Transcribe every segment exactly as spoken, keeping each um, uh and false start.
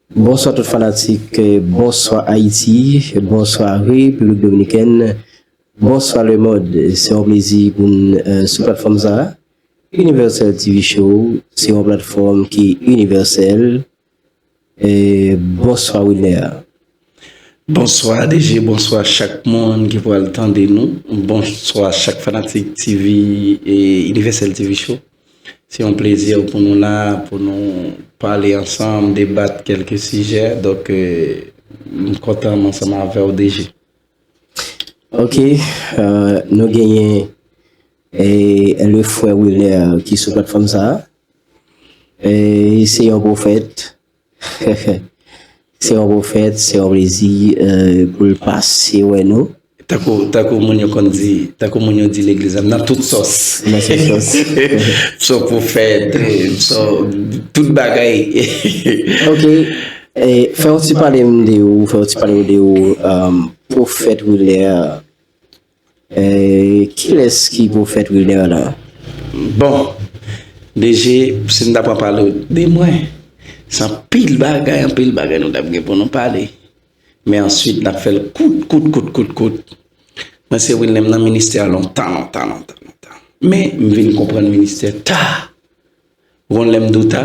Bonswa tout fanatik, eh, bonswa Ayiti, bonswa Repiblik Dominikèn, bonswa lemonn. Se yon plezi pou n, eh, sou platfòm sa a. Universal T V Show, se yon platfòm ki inivèsèl. Eh, bonswa Wilner. Bonswa D J, bonswa chak moun ki pral tande nou. Bonswa chak fanatik T V e Universal T V Show. Se yon plezi pou nou la, pou nou pale ansanm, debat kèlke sijè. Donk, eh, m kontan m ansanm avè w D J. Ok, eh, nou genyen eh, le frè Wilner ki sou platfòm sa a. Eh, se yon pwofèt. Se yon pwofèt, se yon plezi, eh, pou l pase wè nou. Tankou, tankou moun yo konn di, tankou moun yo di legliz la, m nan tout sòs. Nan tout sòs. M se yon pwofèt, eh, m se yon tout bagay. Ok. Eh, fè yon ti pale m de ou, fè yon ti pale m de ou, um, pwofèt Wilner. Eh, kilès ki pwofèt Wilner la? Bon, D J, si m ta pran pale w de mwen, se anpil bagay, anpil bagay nou t ap gen pou nou pale. Men answit, n ap fè l kout, kout, kout, kout, kout. Mwen se Wilner, m nan ministè a lontan, lontan, lontan, lontan. Men, m vin konprann ministè ta. Ou konn lè m di w ta?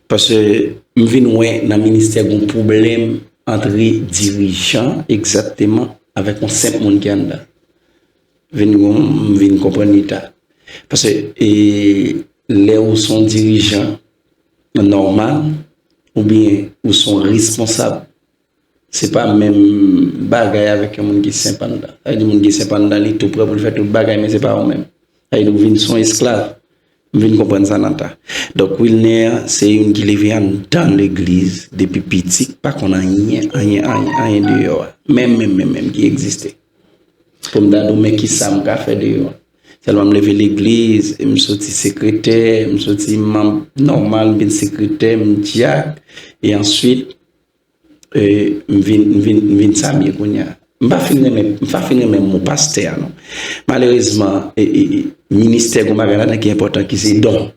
Paske m vin wè nan ministè gen yon pwoblèm ant dirijan egzakteman avèk yon senp moun ki anndan. Vin gon, m vin konprann li ta. Paske e, lè ou se yon dirijan nòmal, oubyen ou se yon responsab, se pa menm bagay avèk yon moun ki senp anndan. Sa vle di moun ki senp anndan, li tou prè pou l fè tout bagay, men se pa ou menm. Sa vle di ou vin se yon esklav. M vin konprann sa nan ta. Donk, Wilner se youn ki leve anndan legliz depi piti, k pa konn anyen, anyen, anyen, anyen deyò a. Menm, menm, menm, menm ki egziste. Pou m ta di w, men kisa m ka fè deyò a. Sèlman m leve legliz, e m soti sekretè, m soti manm nòmal, m vin sekretè, m dyak, e answit, e, m vin, m vin, m vin sa m ye kounye a. M pa fin renmen, m pa fin renmen mo pastè a, non. Malerezman, e, e, e, ministè gon bagay ladan ki enpòtan, ki se don.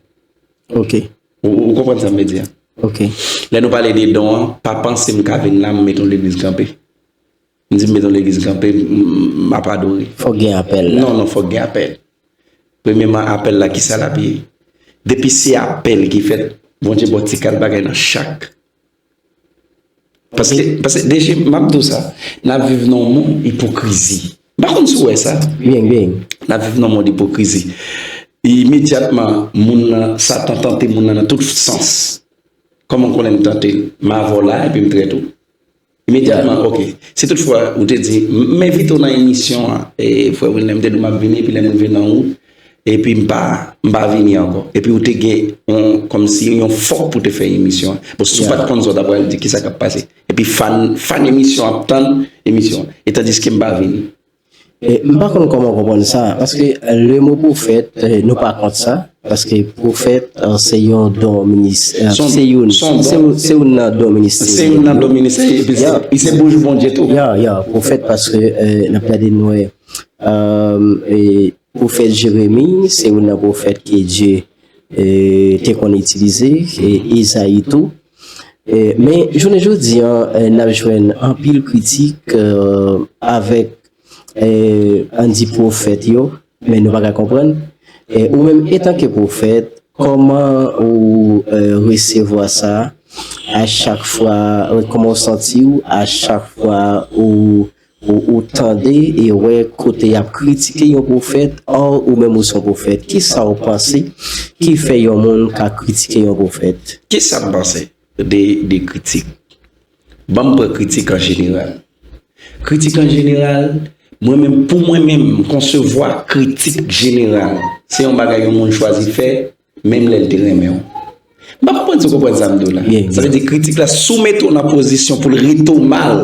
Ok. Ou, ou konprann sa m vle di a? Ok. Lè nou pale de don an, pa panse m ka vin la, m mete yon legliz kanpe. M di m mete yon legliz kanpe, m, m ap adore. Fòk gen apèl la. Non, non, fòk gen apèl. Premyèman, apèl la, kisa l ap ye? Depi se apèl ki fèt, Bondye ba w ti kal bagay nan chak. Paske, paske D J, m ap di w sa, n ap viv nan yon mond ipokrizi. M pa konn si w wè sa. Byen, byen. N ap viv nan yon mond ipokrizi. Imedyatman, moun nan, Satan tante moun nan nan tout sans. Kòman w konnen l tante l? M avè w la, epi m trèt ou. Imedyatman, ok. Si toutfwa ou te di, m, m envite w nan emisyon an, e, frè Wilner, m te di w m ap vini, epi lè m rive nan wout, epi m pa, m pa vini ankò. Epi ou te gen yon, kòmsi yon fòk pou te fè emisyon an. Bon, si w pa t konn sa, w ta pral di kisa k ap pase. Epi fan, fan emisyon ap tann emisyon an. E tandiske m pa vini. E, m pa konn kòman w konprann sa, paske le mo pwofèt, e, nou pa kont sa, paske pwofèt, e, se yon don minis, e, se youn, se, se youn nan don ministè. Se youn nan don ministè, epi se, li se bouch Bondye tou. Ya, ya, pwofèt, paske, e, n ap gade nou wè, e, e, pwofèt Jeremi, se youn nan pwofèt ke Dye, e, te konn itilize, e, Izayi tou. E, men, jounen jodi an, e, n ap jwenn anpil kritik, e, avèk, e, ann di pwofèt yo, men nou pa ka konprann. E, ou menm, etanke pwofèt, kòman ou, e, resevwa sa a chak fwa, e, kòman w santi w a chak fwa ou, ou, ou tande e wè kote y ap kritike yon pwofèt, or ou menm ou se yon pwofèt? Kisa w panse ki fè yon moun ka kritike yon pwofèt? Kisa m panse? De, de kritik. Ban m pran kritik an jeneral. Kritik an jeneral, mwen menm, pou mwen menm, m konsevwa kritik jeneral, se yon bagay yon moun chwazi fè, menm lè l te renmen w. M pa konprann si w konprann sa m di w la. Sa vle di kritik la, si w mete w nan pozisyon pou l rete w mal,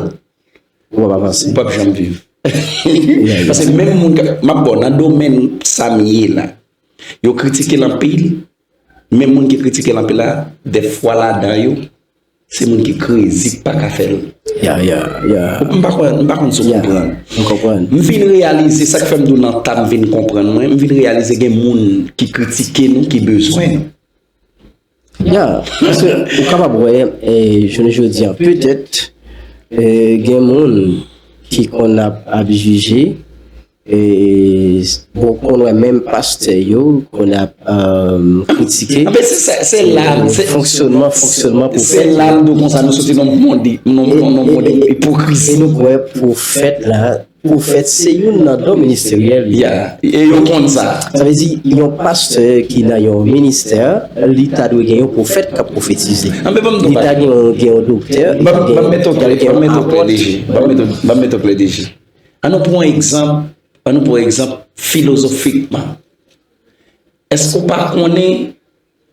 ou p ap avanse. Ou p ap janm viv. Paske menm moun, m ap ba w nan domèn sa m ye la. Yo kritike l anpil, men moun ki kritike l anpil la, dèfwa ladan yo, se moun ki krezi k pa ka fè l. Ya, ya, ya. M pa konn, m pa konn si w konprann. M konprann. M vin reyalize, sa k fè m di w nan ta m vin konprann mwen, m vin reyalize gen moun ki kritike nou, ki bezwen nou. Ya, paske ou kapab wè, e, jounen jodi an, petèt, e, gen moun ki konn ap, ap jije, e, bon, konn wè menm pastè yo konn ap, e, kritike Anben, se, se, se la, se, fonksyonman, fonksyonman pou se la m di w konsa, nou soti nan yon mond, nan, nan, nan yon mond ipokrizi. E nou wè pwofèt la, pwofèt se youn nan don ministeryèl li. Ya, e yo konn sa. Sa vle di, yon pastè ki nan yon ministè, li ta dwe gen yon pwofèt k ap pwofetize. Anben, ban m di w Li ta gen yon, gen yon doktè, li Ban ta m gen ban m yon mete w klè, apòt, gen ban m yon mete w klè apòt. deje. Ban m mete w- ban m mete w klè deje. Ann nou pran egzanp, ann nou pran egzanp filozofikman. Èske w pa konnen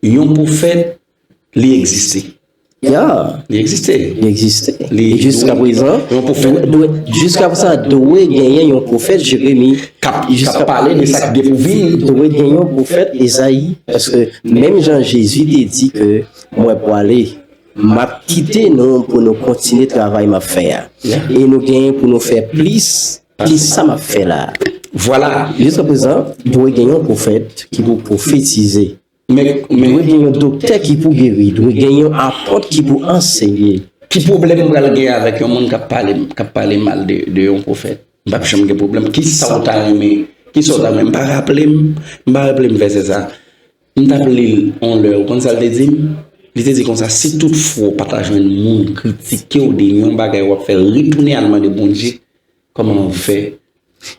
yon pwofèt, li egziste? Ya, Li egziste. li egziste. Li E jiska dwe- prezan, yon pwofèt. dwe, dwe, jiska sa, dwe genyen yon pwofèt Jeremi. K ap, k ap pale de sa k gen pou vini. Dwe gen yon pwofèt Ezayi. Paske menm jan Jezi te di ke mwen pwale, m ap kite nou pou nou kontinye travay m ap fè a. E nou genyen pou nou fè plis ki sa m ap fè la. Vwala. Jiska prezan, dwe gen yon pwofèt ki pou pwofetize. Men, men Dwe gen yon doktè ki pou geri. Dwe gen yon apòt ki pou ansenye. Ki pwoblèm m pral gen avèk yon moun k ap pale, k ap pale mal de, de yon pwofèt? M p ap janm gen pwoblèm. Ki sa w ta renmen? Ki sa w ta renmen? M pa raple m, m pa raple m vèsè sa. M t ap li l yon lè, ou konn sa l te di m? Li te di konsa, si tout fwa w pa ta jwenn moun kritike w de yon bagay w ap fè, retounen al mande Bondye kòman w fè.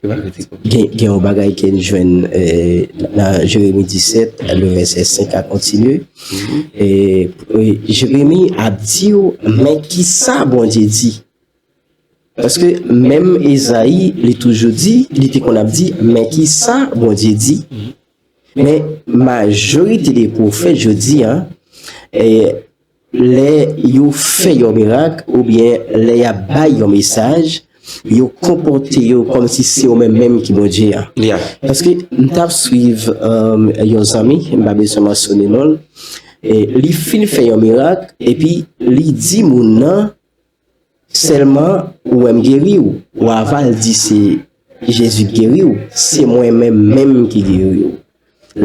Yo pa kritike w. Gen, gen yon bagay ke n jwenn eh, nan Jeremi disèt, le vèsè senk a kontinye. Eh, eh, Jeremi ap di w, men ki sa Bondye di. Paske menm Ezayi, li toujou di, li te konn ap di, men ki sa Bondye di. Men majorite de pwofèt jodi an, eh, lè yo fè yon mirak oubyen lè y ap bay yon mesaj, yo konpòte yo kòmsi se yo menm menm ki Bondye a. Yeah. Paske m t ap swiv um, yon zanmi, m pa bezwen mansyone non l, e li fin fè yon mirak, epi li di moun nan, sèlman ou wè m geri w, ou ava l di se Jezi k geri w, se mwen menm menm ki geri w.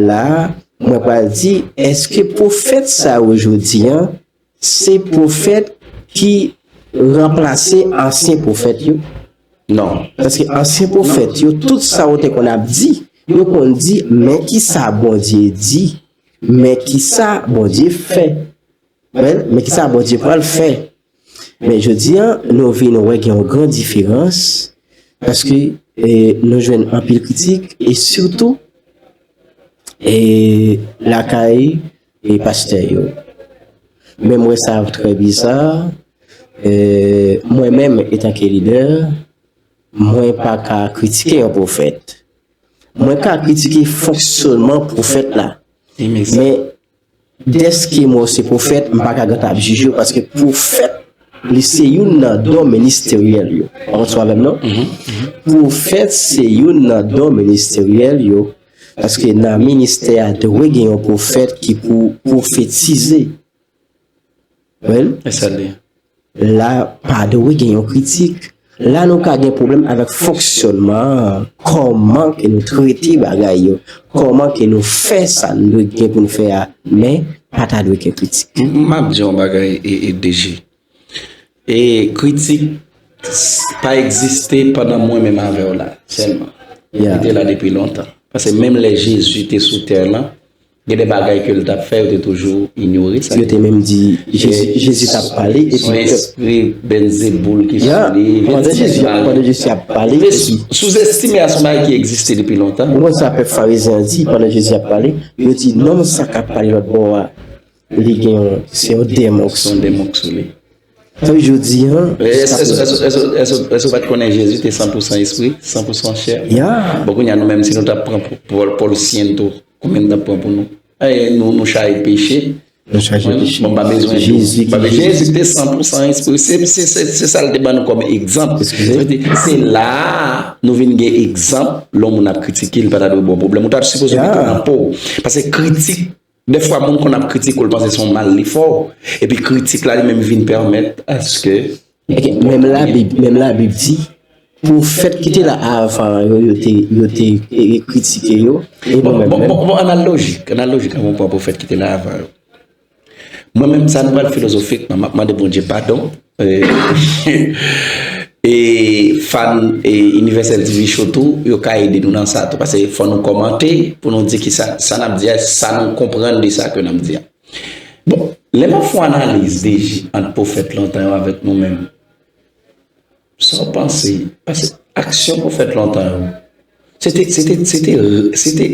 La, mwen pral di, èske pwofèt sa yo jodi an, se pwofèt ki ranplase ansyen pwofèt yo? Non. Paske ansyen pwofèt yo, tout sa yo te konn ap di, yo konn di, men ki sa Bondye di, men ki sa Bondye fè. Men, men ki sa Bondye pral fè. Men jodi an, nou vin wè gen yon gran diferans, paske eh, nou jwenn anpil kritik, e sitou eh, lakay e pastè yo. Men m wè sa trè biza, eh, mwen menm etanke lidè, mwen pa ka kritike yon pwofèt. Mwen ka kritike fonksyonman pwofèt la. Men dèske mwen se pwofèt, m pa ka gentan ap jije w, paske pwofèt, li se youn nan don ministeryèl yo. Ou konn sa m ap di w? Pwofèt se youn nan don ministeryèl yo, paske nan ministè a dwe gen yon pwofèt ki pou pwofetize. Well, E sa l ye. La pa dwe gen yon kritik. La nou ka gen pwoblèm avèk fonksyonman, kòman ke nou trete bagay yo, kòman ke nou fè sa nou dwe gen pou nou fè a, men pa ta dwe gen kritik. M ap di yon bagay e, e D G. E kritik s- pa egziste pandan mwen menm avè w la sèlman. Yeah. Li te la depi lontan. Paske menm lè Jezi te sou tè lan, gen de bagay ke l t ap fè, yo te toujou inyore sa. Yo te menm di Jezi, Jezi t ap pale epi Son espri Bèlzeboul ki Ya, sou li. pandan Jezi, pandan Jezi ap pale, Yo te epi sou- souzestime a se yon bagay ki egziste depi lontan. ou konn sa pèp farizyen an di pandan Jezi ap pale, yo di nonm sa k ap pale lòt bò a, li gen yon, se yon demon ki Se yon demon ki sou li. Tank jodi an, Èske èske- èske- èske- èske- èske w pa t konnen Jezi te san pou san espri, san pou san chè? Ya. Bon, kounye a nou menm, si nou t ap pran pou- Pòl, Pòl Syento, konbyen nou t ap pran pou nou? Eh, nou, nou chaje peche. Nou chaje peche. Bon, m pa bezwen di w. Jezi M pa ki bezwen- Jezi te san pou san espri. Se, se, se, se sa l te ban nou kòm egzanp. Eskize. Se te- se la nou vin gen egzanp, lè yon moun ap kritike, li pa ta dwe ba w pwoblèm. Ou ta sipoze Ya. mete w nan po w. Paske kritik, dèfwa moun konn ap kritike w, l panse se yon mal li fè w. Epi kritik la, li menm vin pèmèt aske Menm Labib, menm Labib di, pwofèt ki te la avan yo, yo te, yo te e, kritike yo. E nou Bon, menm, bon, menm. Bon, bon, ann al lojik, ann al lojik, ann pran pwofèt ki te la avan yo. Mwen menm, sa nou pral filozofik, m ap mande Bondye padon. E, e fan e, Inivèsèl T V Show tou, yo ka ede nou nan sa tou. Paske fò nou kòmante pou nou di ki sa, sa n ap di a, sa nou konprann de sa ke n ap di a. Bon, lè m ap fè yon analiz, D J, ant pwofèt lontan yo avèk nou menm, sa w panse? Paske aksyon pwofèt lontan yo, se te, se te, se te, se te,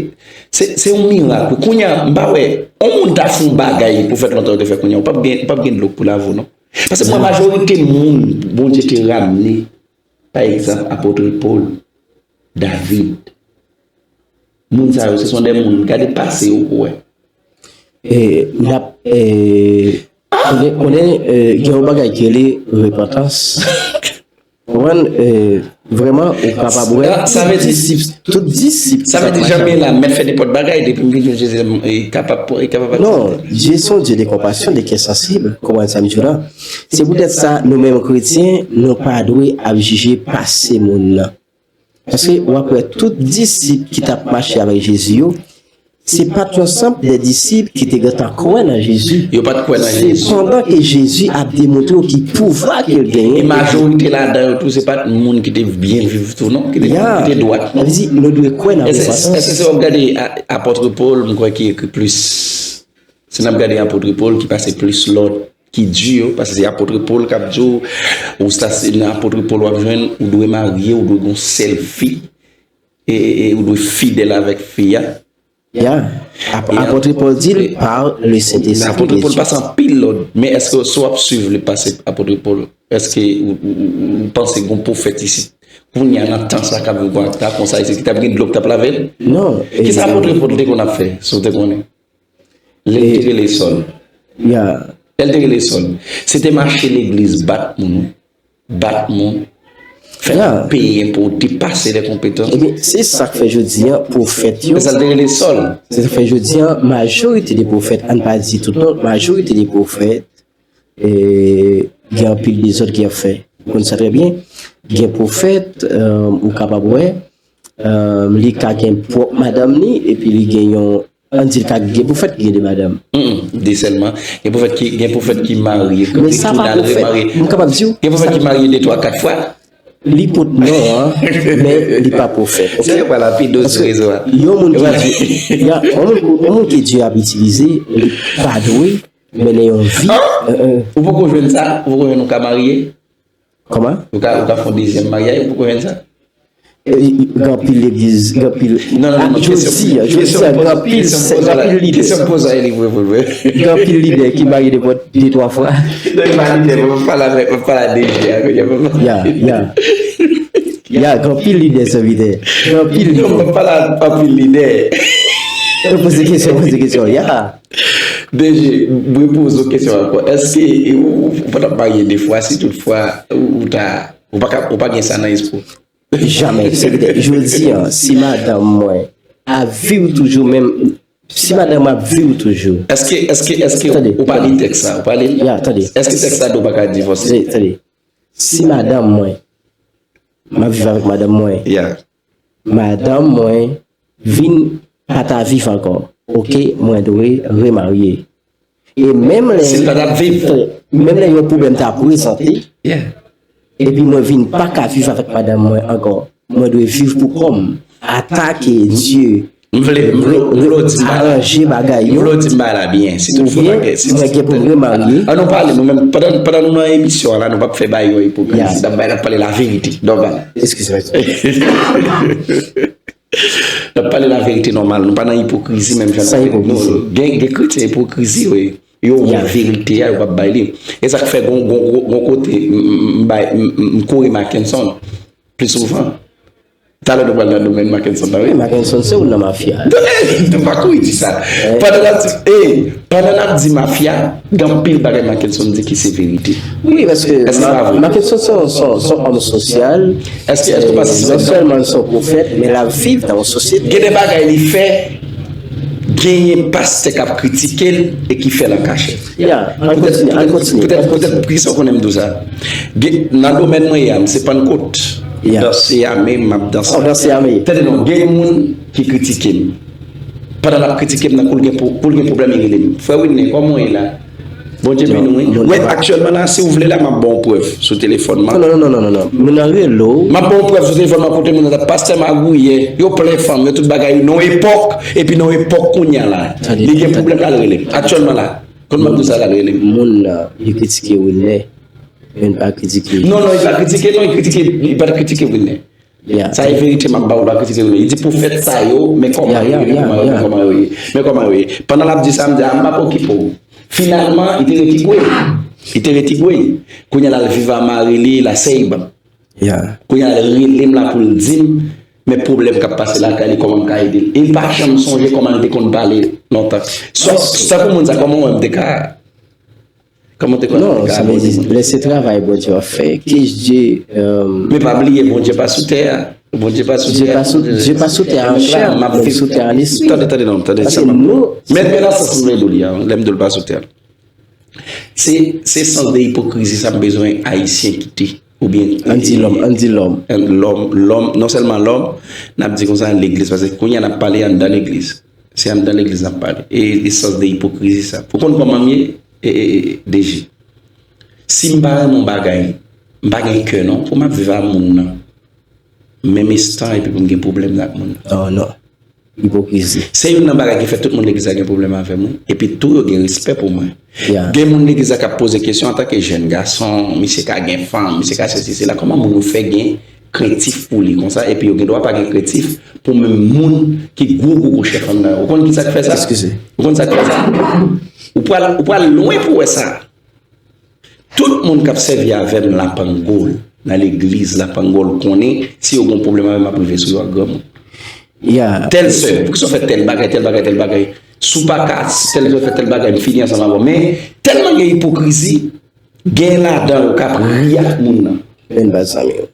se, se yon mirak, wi. Kounye a, m pa wè, yon moun ta fè yon bagay pwofèt lontan yo te fè kounye a, ou p ap gen, ou p ap gen dlo pou lave w, non. Paske mwen, majorite moun Bondye te ramne, pa egzanp, apot Pòl, David, moun sa yo, se son de moun, gade pase yo pou wè. E, n ap, e, konnen, konnen, e, gen yon bagay ki rele repantans. Konprann, e, vrèman, ou kapab wè, Sa- sa vle di- disip, tout disip. Sa vle di janm la, mèt fè nenpòt bagay, depi m vin jwenn Jezi, e kapab, e kapab. Non, Dye se yon Dye de konpasyon, de kè sansib, konprann sa m di w la. Se poutèt sa, nou menm kretyen, nou pa dwe ap jije pase moun nan. Paske w ap wè tout disip ki t ap mache avèk Jezi yo, se pa t yon sanp de disip ki te gentan kwè nan Jezi. Yo pa t kwè nan Jezi. Se pandan ke Jezi ap demontre yo ki pouvwa ke l E genyen. majorite ladan yo tou, se pa t moun ki te byen viv tou, non, ki te, Ya. Ki te dwat. Sa vle di, nou dwe kwè nan Èske repantans. èske se w ap gade a- apot Pòl, m kwè ki ekri plis. Si n ap gade apot Pòl ki pase plis lòd, ki di yo, paske se apot Pòl k ap di w, ou sa se nan apot Pòl w ap jwenn, ou dwe marye, ou dwe gen yon sèl fi, e, e, e ou dwe fidèl avèk fi a. Ya. Ap- Apot Pòl di l pa le Sentespri. Apot Pòl pase anpil lòd, men èske si w ap swiv li pase apot Pòl, èske ou, ou, ou, ou panse gen yon pwofèt isit kounye a nan tan sa k ap vin, ta konsa isit, ki t ap gen dlo k t ap lave l? Non. Kisa apot Pòl te konn ap fè, si w te konnen? Lè l te rele Sòl. Ya. Lè l te rele Sòl. Se te mache legliz, bat moun, wi. Bat moun. Fè Ya. Peye enpo, depase lè konpetans. Ebyen, se sa k fè jodi an, pwofèt yo. Se sa l te rele Sòl. Se sa k fè jodi an, majorite de pwofèt, ann pa di tout non, majorite de pwofèt, e, gen anpil dezòd ki ap fè. Ou konn sa trè byen. Gen pwofèt, e, ou kapab wè, e, li ka gen pwòp madanm li, epi li gen yon, ann di l ka gen pwofèt ki gen de madanm. Mm, de sèlman. Gen pwofèt ki, gen pwofèt ki marye, Men sa pa pwofèt. M kapab di w. Gen pwofèt ki marye de twa, kat fwa. Li pot non an, men li pa pwofèt. Se yo pa lapido sou rezo a. Yon moun ki Dye, ya, yon moun, yon moun ki Dye ap itilize, li pa dwe mennen yon vi. Ou poko jwenn sa? Ou poko jwenn ou ka marye? Kòman? Ou ka, ou ka fè yon dezyèm maryaj, ou poko jwenn sa? Gen anpil legliz, gen anpil. Non, non, non, jodi a, jodi a, gen anpil, gen anpil lidè. Kesyon poze a, li vre, vre, vre. Gen anpil lidè ki marye de, de twa fwa. Non, li pa lidè, mwen pale avèk, mwen pale a D J a, kounye a. Ya, ya. Ya, gen anpil lidè, sèvitè. Gen anpil lidè. Non, mwen pale a anpil lidè. Poze kesyon, poze kesyon, ya. D J, mwen poze w kesyon ankò. Èske ou, ou pa t ap marye de fwa si tout fwa ou, ou ta, ou pa ka, ou pa gen sa nan espri w? Jamè. Se poutèt jodi an, si madanm mwen ap viv toujou menm, si madanm mwen ap viv toujou. Èske, èske, èske ou pa li tèks sa? Ou pa li l? Ya, tande. Èske tèks sa di w pa ka divòse? Tande. Si madanm mwen, m ap viv avèk madanm mwen. Ya. Madanm mwen vin pa ta viv ankò. Oke, mwen dwe remarye. E menm lè, si l pa t ap viv, menm lè yon pwoblèm ta prezante, yeah, epi mwen vin pa ka viv avèk madanm mwen ankò, mwen dwe viv pou kò m. Atake Dye. M vle, m vle, m vle w di m pa la. Aranje bagay yo. M vle w di m pa la byen. Si tout fwa pa gen, si, mwen gen pou m remarye. An nou pale, nou menm, pandan, pandan nou nan emisyon an la, nou p ap fè bagay yo ipokrizi. N ap bay, n ap pale laverite. Nòmal. Eskize mwen. N ap pale laverite nòmal. Nou pa nan ipokrizi menm jan. San ipokrizi. Gen, gen kretyen ipokrizi, wi. Yo wè verite a, yo p ap bay li. E sa k fè gon, gon, gon, gon kote, m, m, m bay, m, m, m kouri Mackenson. Pli souvan. Talè nou pral nan domèn Mackenson nan, wi. Mackenson se ou nan mafya. Nou pa kouri di sa. Pandan n ap di, eh, pandan n ap di mafya, gen anpil bagay Mackenson di ki se verite. Wi, paske Èske se pa vre? Mackenson se yon, se yon, se yon òm sosyal. Èske, èske ou pa santi Non sèlman l se yon pwofèt, men l ap viv nan yon sosyete. Gen de bagay li fè, genyen pastè k ap kritike l e ki fè l an kachèt. Ya, ann kontinye, ann kontinye. Poutèt, poutèt, poutèt, poukisa w konnen m di w sa? Gen, nan domèn mwen ye a, m se Pannkot. Ya. Danse ame, m ap danse. Oh, danse ame. Tande non, gen moun ki kritike m. Pandan l ap kritike m nan, kou l gen, pou, kou l gen pwoblèm, li rele m. Frè Wilner, kòman w ye la? Bondye beni w, wi. Wè, aktyèlman la, si w vle la, m ap ba w prèv sou telefòn mwen. Non, non, non, non, non, non. Moun nan rele w. M ap ba w prèv sou telefòn mwen, kote moun nan, pastè magouyè, yo plen fanm, yo tout bagay, nan epòk, epi nan epòk kounye a la. Li gen pwoblèm, l al rele. Aktyèlman la, konn m ap di sa, l al rele. Moun nan, li kritike Wilner, men l pa kritike. Non, non, li pa kritike, non, li kritike, li pa kritike Wilner. Sa e verite m ap ba w, l pa kritike Wilner. Li di pwofèt sa yo, men kòman yo ye, men kòman yo ye, men kòman yo ye. Pandan l ap di sa, m di, a, m p ap okipe w. Finalman, li te ret Igwe. Li te ret Igwe. Kounye a la, l viv a mari li, la Seyb. Kounye a la, l rele m la pou l di m, men pwoblèm k ap pase lakay li, kòman m ka ede l. E l pa janm sonje kòman l te konn pale lontan. Sa, sa pou moun sa, kòman w wè m te ka Kòman te kwè? Non, sa vle di, lè se travay Bondye w ap fè, ke Dye, euh, Men pa bliye, Bondye pa sou tè a. Bondye pa sou tè a. Dye pa sou tè a an chè, men sou tè a an lespri. Tande, tande, non, tande sa. Men, men nan sans m vle di w li a, lè m di w l pa sou tè a. Se, se sans de ipokrizi sa m bezwen Ayisyen kite. Oubyen, ann di lòm, ann di lòm. Lòm, lòm, non sèlman lòm, n ap di konsa legliz, paske kounye a n ap pale anndan legliz. Se anndan legliz n ap pale. E, e sans de ipokrizi sa. Ou konn kòman m ye? E, e, e, D J. Si m pa renmen yon bagay, m pa gen kè non, pou m ap viv ak moun nan. Menm estan epi pou m gen pwoblèm ak moun nan. Oh non. Ipokrizi. Se youn nan bagay ki fè tout moun legliz la gen pwoblèm avè m, wi. Epi tou yo gen respè pou mwen. Gen moun legliz la k ap poze kesyon antanke jèn gason, misye ka gen fanm, misye ka sesi, sela, kòman moun yo fè gen krentif pou li konsa, epi yo gen dwa pa gen krentif pou menm moun ki gwo gwo gwo chèf anndan yo. Ou konn ki sa k fè sa? Ou konn sa k fè sa? Ou pral, ou pral lwen pou wè sa. Tout moun k ap sèvi avè m Lapangol, nan legliz Lapangol, konnen si yo gen yon pwoblèm avè m, m ap rive sou yo ak granmoun. Tèl sè, poukisa w fè tèl bagay, tèl bagay, tèl bagay? Si w pa ka, tèl sè fè tèl bagay, m fini ansanm avè w. Men, tèlman gen ipokrizi, gen ladan yo k ap ri ak moun nan. Men baz zanmi yo.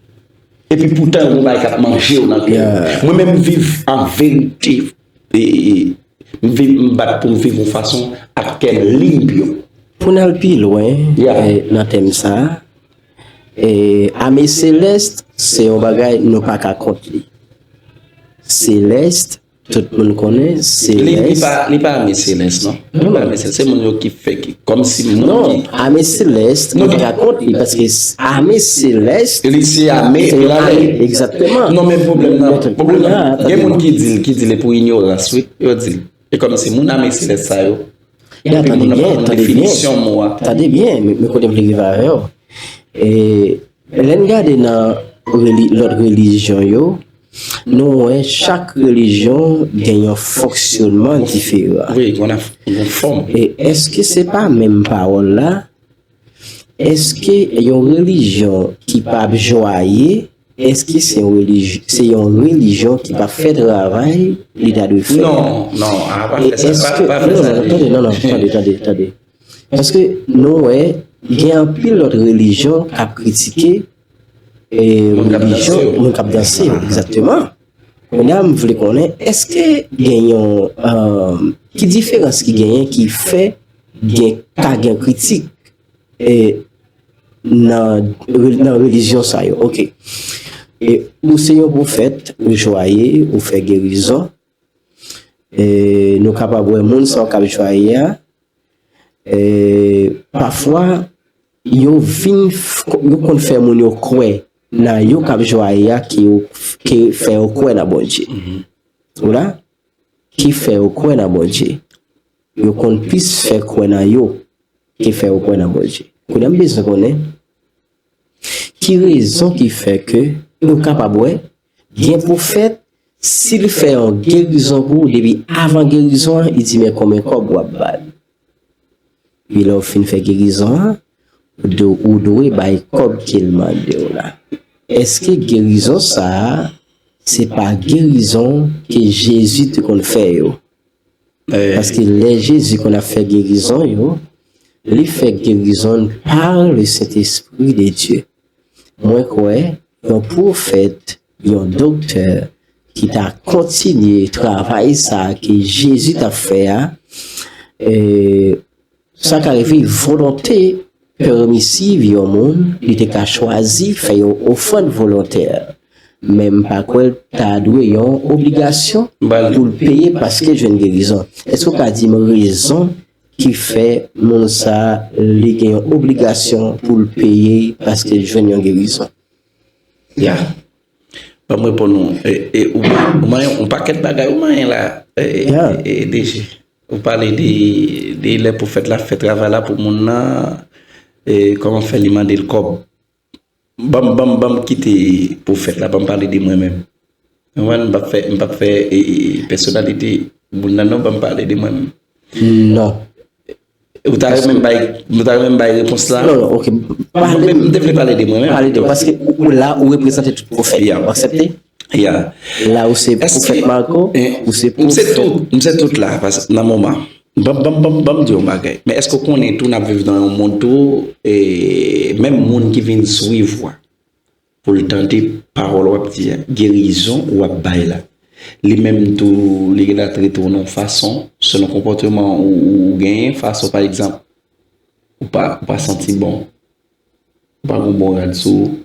Epi poutan, yo gen yon bagay k ap manje yo nan kè yo. Mwen menm, m viv an verite. E, e, e, m viv, m bat pou m viv yon fason ak kè m lib yo. Pou n al pi lwen, e, nan tèm sa a, e, ame selès, se yon bagay nou pa ka kont li. Selès, tout moun konnen, selès. Li, li pa, li pa ame selès, non. Li pa ame selès. Se moun yo ki fè ki, kòmsi moun ki. Non, ame selès, nou pa ka kont li, paske ame selès, li se ame, se yon ame, egzakteman. Non, men pwoblèm nan, pwoblèm nan, gen moun ki di l, ki di l e pou inyorans, wi, yo di l. E kòmsi moun ame selès sa yo. Epi moun nan pa konn definisyon mo a. Tande byen, men, men kote m vle rive avè w. E, lè n gade nan reli-, lòt relijyon yo, nou wè chak relijyon gen yon fonksyonman diferan. Wi, gen yon fòm. E èske se pa menm pawòl la? Èske yon relijyon ki p ap jwaye, èske se yon relij-, se yon relijyon ki p ap fè travay li ta dwe fè a? Non, non, a, pa fè sa, pa, pa fè sa. Non, non, tande, non, non, tande, tande, tande. Paske nou wè, gen anpil lòt relijyon k ap kritike, e, relijyon moun k ap danse yo, egzakteman. Kounye a, m vle konnen, èske gen yon, e, ki diferans ki genyen ki fè gen, ka gen kritik, e, nan, nan relijyon sa yo? Oke. E, ou se yon pwofèt, ou jwaye, ou fè gerizon. E, nou kapab wè moun sa yo k ap jwaye a, e, pafwa, yo vin f-, yo konn fè moun yo kwè nan yo k ap jwaye a, ke yo, ke fè yo kwè nan Bondye. Ou la? Ki fè yo kwè nan Bondye. Yo konn plis fè kwè nan yo ke fè yo kwè nan Bondye. Kounye a, m bezwen konnen ki rezon ki fè ke nou kapab wè gen pwofèt, si l fè yon gerizon pou ou, depi avan gerizon an, li di, men konbyen kòb w ap ba l. Epi lè w fin fè gerizon an, ou dwe, ou dwe bay kòb ke l mande w la. Èske gerizon sa a, se pa gerizon ke Jezi te konn fè yo? Paske lè Jezi konn ap fè gerizon yo, li fè gerizon par le Saint-Esprit de Dieu. Mwen kwè yon pwofèt, yon doktè ki ta kontinye travay sa a ke Jezi t ap fè a, e, sa ka rive volonte pèmisiv yon moun, li te ka chwazi fè yon ofrann volontè. Men m pa kwè l ta dwe yon obligasyon pou l peye paske l jwenn gerizon. Èske w ka di m rezon ki fè moun sa a, li gen yon obligasyon pou l peye paske l jwenn yon gerizon? Ya. Ban m reponn ou. E, e, ou, ou manyen yon pakèt bagay, ou manyen la, e, e, e, D J. Ou pale de, de lè pwofèt la fè travay la pou moun nan, e, kòman fè li mande l kòb. Ban m, ban m, ban m kite pwofèt la, ban m pale de mwen menm. Ou konprann? M p ap fè, m p ap fè, e, e, pèsonalite moun nan non, ban m pale de mwen menm. Non. Ou ta renmen bay, ou ta renmen bay repons la? Non, non, ok. M, m, m te vle pale de mwen menm. Pale de, paske ou, ou la, ou reprezante tout pwofèt. Ya. Ou aksepte? Ya. La, ou se pwofèt Marco, eh, ou se pwofèt. M se tout, m se tout la, paske nan moman. Ban, ban, ban, ban m di yon bagay. Men èske w konnen tou n ap viv nan yon mond tou, e menm moun ki vin swiv ou a, pou l tande pawòl w ap di a, gerizon w ap bay la. Li menm tou, li genlè trete w nan yon fason, selon konpòteman ou, ou, ou genyen, fason, pa egzanp, ou pa, ou pa santi bon, ou pa gen bon rad sou ou,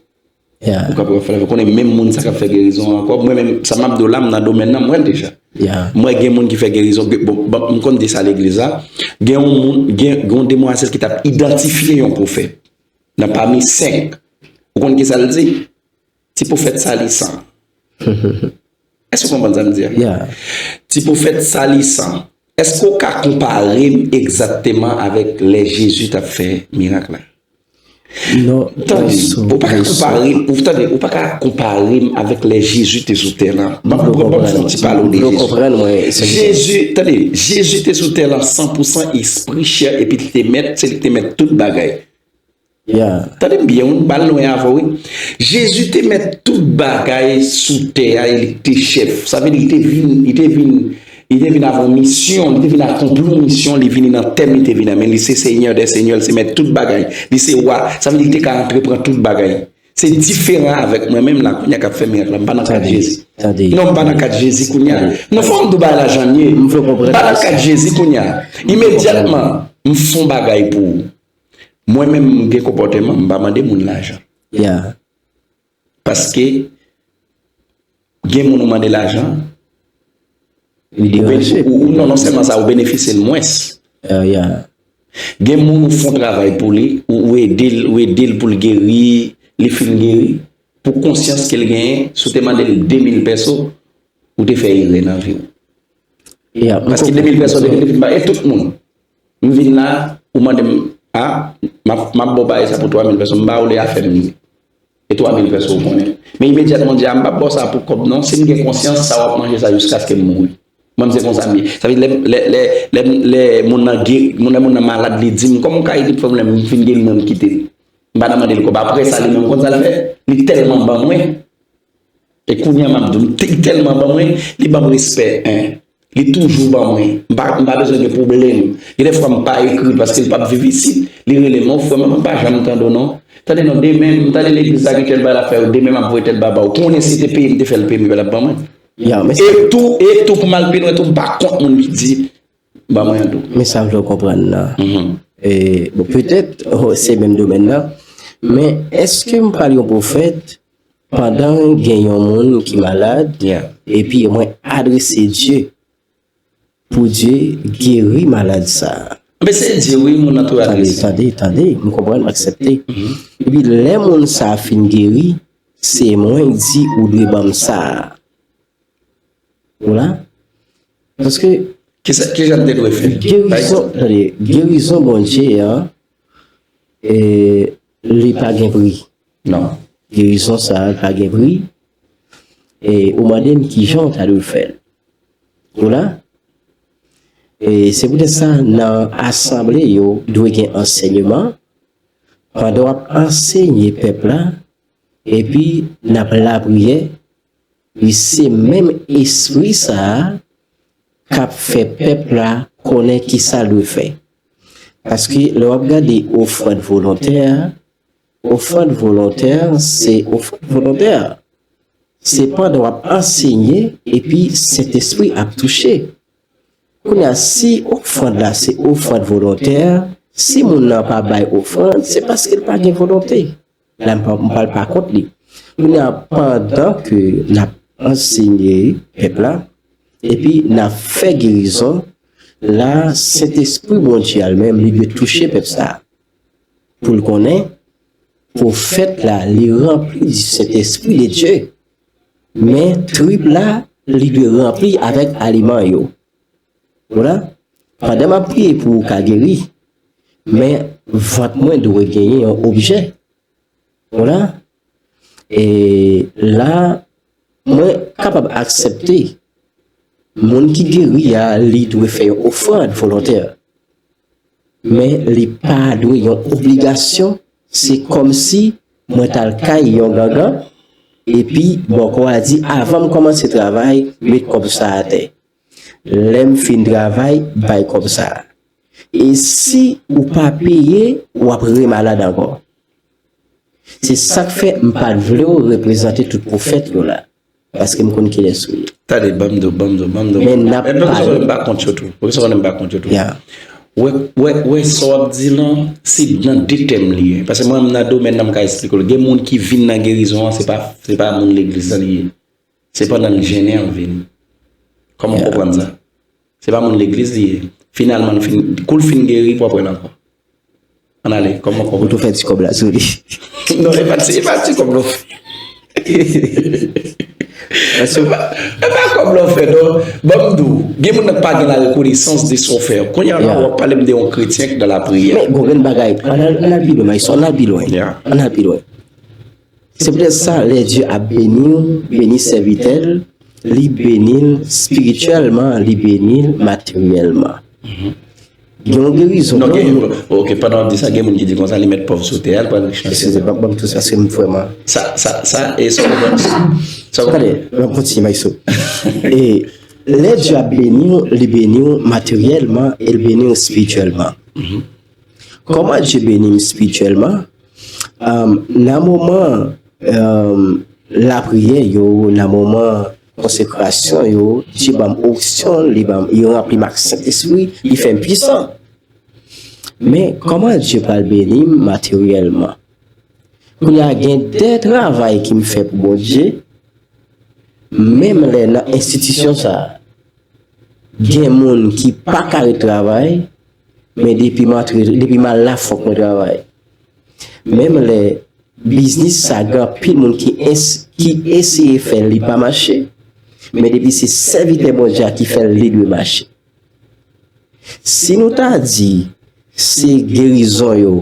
ou ka pral fè lavi. Konnen menm moun sa k ap fè gerizon an ankò, mwen menm, sa m ap di w la, m nan domèn nan, m wè l deja. M wè gen moun ki fè gerizon, bon, bon, m konn di sa legliz la, gen yon moun, gen, gen yon demwazèl ki t ap idantifye yon pwofèt nan pami senk. Ou konn kisa l di? Ti pwofèt salisan. Èske w konprann sa m di a? Ti pwofèt salisan. Èske w ka konpare m egzakteman avèk lè Jezi t ap fè mirak la? Non. Tande, ou pa ka konpare, ou tande, ou pa ka konpare m avèk lè Jezi te sou tè lan. Ban m, ban m fè yon ti pale w de Jezi. Jezi, tande, Jezi te sou tè lan san pou san espri, chè, epi li te mèt, se li ki te mèt tout bagay. Tande m byen, wi, m pral lwen avè w, wi. Jezi te mèt tout bagay sou tè a e li te chèf. Sa vle di, li te vin, li te vin, li te vin avè yon misyon, li te vin akonpli yon misyon, li vini nan tèm, li te vin nan men, li se Senyè dè senyè, li se mèt tout bagay, li se wa. Sa vle di, li te ka antreprann tout bagay. Se diferan avèk mwen menm la, kounye a k ap fè mirak la, m pa nan kad Jezi. Non, m pa nan kad Jezi kounye a. Non, fò m di w bagay la jan l ye. M pa nan kad Jezi kounye a. Imedyatman, m fè yon bagay pou ou. Mwen menm, m gen konpòteman, m pa mande moun lajan. Paske gen moun ou mande lajan, ou, ou, non, non sèlman sa, ou benefisye l mwens. Gen moun ou fè yon travay pou li, ou, ou ede l, ou ede l pou l geri, li fin geri, pou konsyans ke l genyen, si w te mande l de mil pèso, ou te fè erè nan vi w. Paske de mil pèsòn te vin, te vin ba, e tout moun. M vin la, ou mande m, a, m ap, m ap ba w bagay sa pou twa mil pèsòn, m ba w li a fè m li. E twa mil pèsòn ou konnen. Men imedyatman, m di, a, m p ap ba w sa pou kòb non, si m gen konsyans, sa w ap manje sa jiskaske m mouri. Mwen, m se konsa m ye. Sa vle di, lè, lè, lè, lè, lè moun nan ge-, moun, lè moun nan malad, li di m, kòman w ka ede m fè m, lè m fin geri, mwen, m kite l. M pa nan mande l kòb. Apre sa, li menm, konn sa l fè? Li tèlman ban mwen. E kounye a m ap di w, li tèlman ban mwen, li ban m respè, en. Li toujou ban mwen. M pa, m pa bezwen gen pwoblèm. Gen de fwa m pa ekri l paske l p ap viv isit. Li rele m, o frè m, mwen pa janm tande w non. Tande non, demen, m tande legliz la gen tèl bagay l ap fè yo, demen m ap voye tèl bagay ba w. Konnen si te peye m te fè l peye m, li pa t ap ban mwen. E tou, e tou pou m al pi lwen tou, m pa kont moun ki di, ban mwen an tou. Men sa m vle w konprann nan. E, bon, petèt, o, se menm domèn nan. Men èske m pale yon pwofèt pandan gen yon moun ki malad, epi mwen adrese Dye pou Dye geri malad sa a? Men se Dye, wi, moun nan tou adrese. Tande, tande, tande, m konprann, m aksepte. Epi lè moun sa a fin geri, se mwen k di ou dwe ban m sa a. Ou la? Paske Kisa, kijan m te dwe fè? Gerizon, tande, gerizon Bondye an, e, li pa gen pri. Non. Gerizon sa a pa gen pri. E ou mande m kijan w ta dwe fè l. Ou la? E se poutèt sa, nan asanble yo, dwe gen ansèyman. Pandan w ap ansenye pèp la, epi n ap lapriyè, li se menm espri sa a k ap fè pèp la konnen kisa l dwe fè. Paske lè w ap gade ofrann volontè a, ofrann volontè a, se ofrann volontè a. Se pandan w ap ansenye, epi Sentespri ap touche. Kounye a, si ofrann la se ofrann volontè, si moun nan pa bay ofrann, se paske l pa gen volonte. La, m pa, m pral pa kont li. Kounye a, pandan ke n ap ansenye pèp la, epi n ap fè gerizon, la, Sentespri Bondye a li menm, li dwe touche pèp sa a. Pou l konnen, pwofèt la, li ranpli di Sentespri de Dye. Men trip la, li dwe ranpli avèk aliman yo. Ou la, pandan m ap priye pou ou ka geri, men vant mwen dwe genyen yon objè. Ou la, e la, mwen kapab aksepte moun ki geri a, li dwe fè yon ofrann volontè. Men li pa dwe yon obligasyon. Se kòmsi mwen t al kay yon gangan, epi bòkò a di, "Avan m kòmanse travay, met kòb sa atè. Lè m fin travay, bay kòb sa a." E si ou pa peye, w ap remalad ankò. Se sa k fè m pa t vle w reprezante tout pwofèt yo la. Paske m konn kilès ou ye. Tande, ban m di w, ban m di w, ban m di w. Men n ap pale. Men poukisa w konnen m pa kont yo tou? Poukisa w konnen m pa kont yo tou? Ya. Wè, wè, wè, sa w ap di lan, se nan de tèm li ye. Paske mwen, m nan domèn nan, m ka esplike w. Gen moun ki vin nan gerizon an, se pa, se pa moun legliz lan li ye. Se pandan l jennen an vini. Kòman w konprann sa? Se pa moun legliz li ye. Finalman, l fin, kou l fin geri, pou w ap wè l ankò. Ann ale, kòman, kòman? Ou tou fè ti kòb la sou li. Non, e pa ti, e pa ti kòb non. E pa, e pa kòb la w fè, non. Ban m di w, gen moun nan pa gen la rekonesans de sa w fè. Kounye a la, w ap pale m de yon kretyen ki nan lapriyè. Men, gon grenn bagay. Ann al, ann al pi lwen, Maestro, ann al pi lwen. Ann al pi lwen. Se poutèt sa, lè Dye ap beni w, beni sèvitè l, li beni l espirityèlman, li beni l materyèlman. Gen yon gerizon. Non, gen, ok, pandan w ap di sa, gen moun ki di konsa, li mèt pòv sou tè a, li pral rich nan syèl. Eskize, ban m tou, paske m vrèman. Sa, sa, sa, e sa w konprann? Sa w konprann? Tande, m ap kontinye, Maestro. E lè Dye ap beni w, li beni w materyèlman, e l beni w espirityèlman. Kòman Dye beni m espirityèlman? Nan moman lapriyè yo, nan moman konsekrasyon yo, Dye ban m onksyon, li ban m, li ranpli m ak Sentespri, li fè m pwisan. Men, kòman Dye pral beni m materyèlman? Kounye a, gen de travay ki m fè pou Bondye, menm lè nan enstitisyon sa a, gen moun ki pa ka ret travay, men depi m antre, depi m al la, fòk mwen travay. Menm lè biznis sa, gen anpil moun ki es-, ki eseye fè l, li pa mache, men depi se sèvitè Bondye a ki fè l, li dwe mache. Si nou ta di se gerizon yo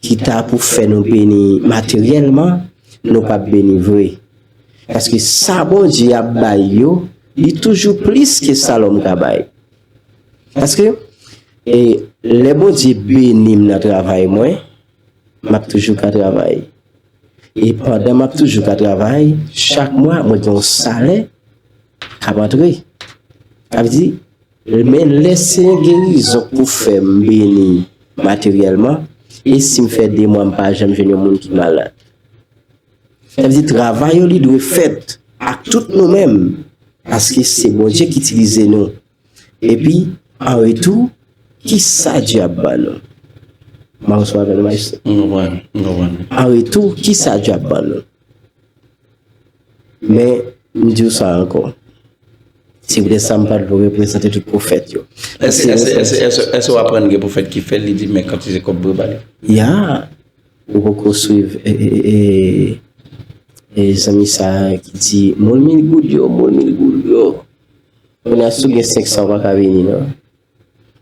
ki ta pou fè nou beni materyèlman, nou p ap beni vre. Paske sa Bondye ap bay yo, li toujou plis ke sa lòm ka bay. Paske, e, lè Bondye beni m nan travay mwen, m ap toujou ka travay. E pandan m ap toujou ka travay, chak mwa, mwen gen yon salè k ap antre. Sa vle di, men lè se yon gerizon k pou fè m beni materyèlman, e si m fè de mwa m pa janm jwenn yon moun ki malad? Sa vle di, travay yo, li dwe fèt ak tout nou menm, paske se Bondye ki itilize nou. Epi, an retou, ki sa Dye ap ban nou? M a resevwa avè nou, Maestro. M konprann, m konprann. An retou, ki sa Dye ap ban nou? Men, m di w sa ankò. Se poutèt sa m pa t vle reprezante tout pwofèt yo. Èske, èske, èske, èske, èske w aprann gen pwofèt ki fè l, li di, men kantite kòb pou yo ba li? Ya. Ou poko swiv, e, e, e, e, e, zanmi sa a ki di, moun mil goud yo, moun mil goud yo. Kounye a, si w gen senk san, ou pa ka vini, non.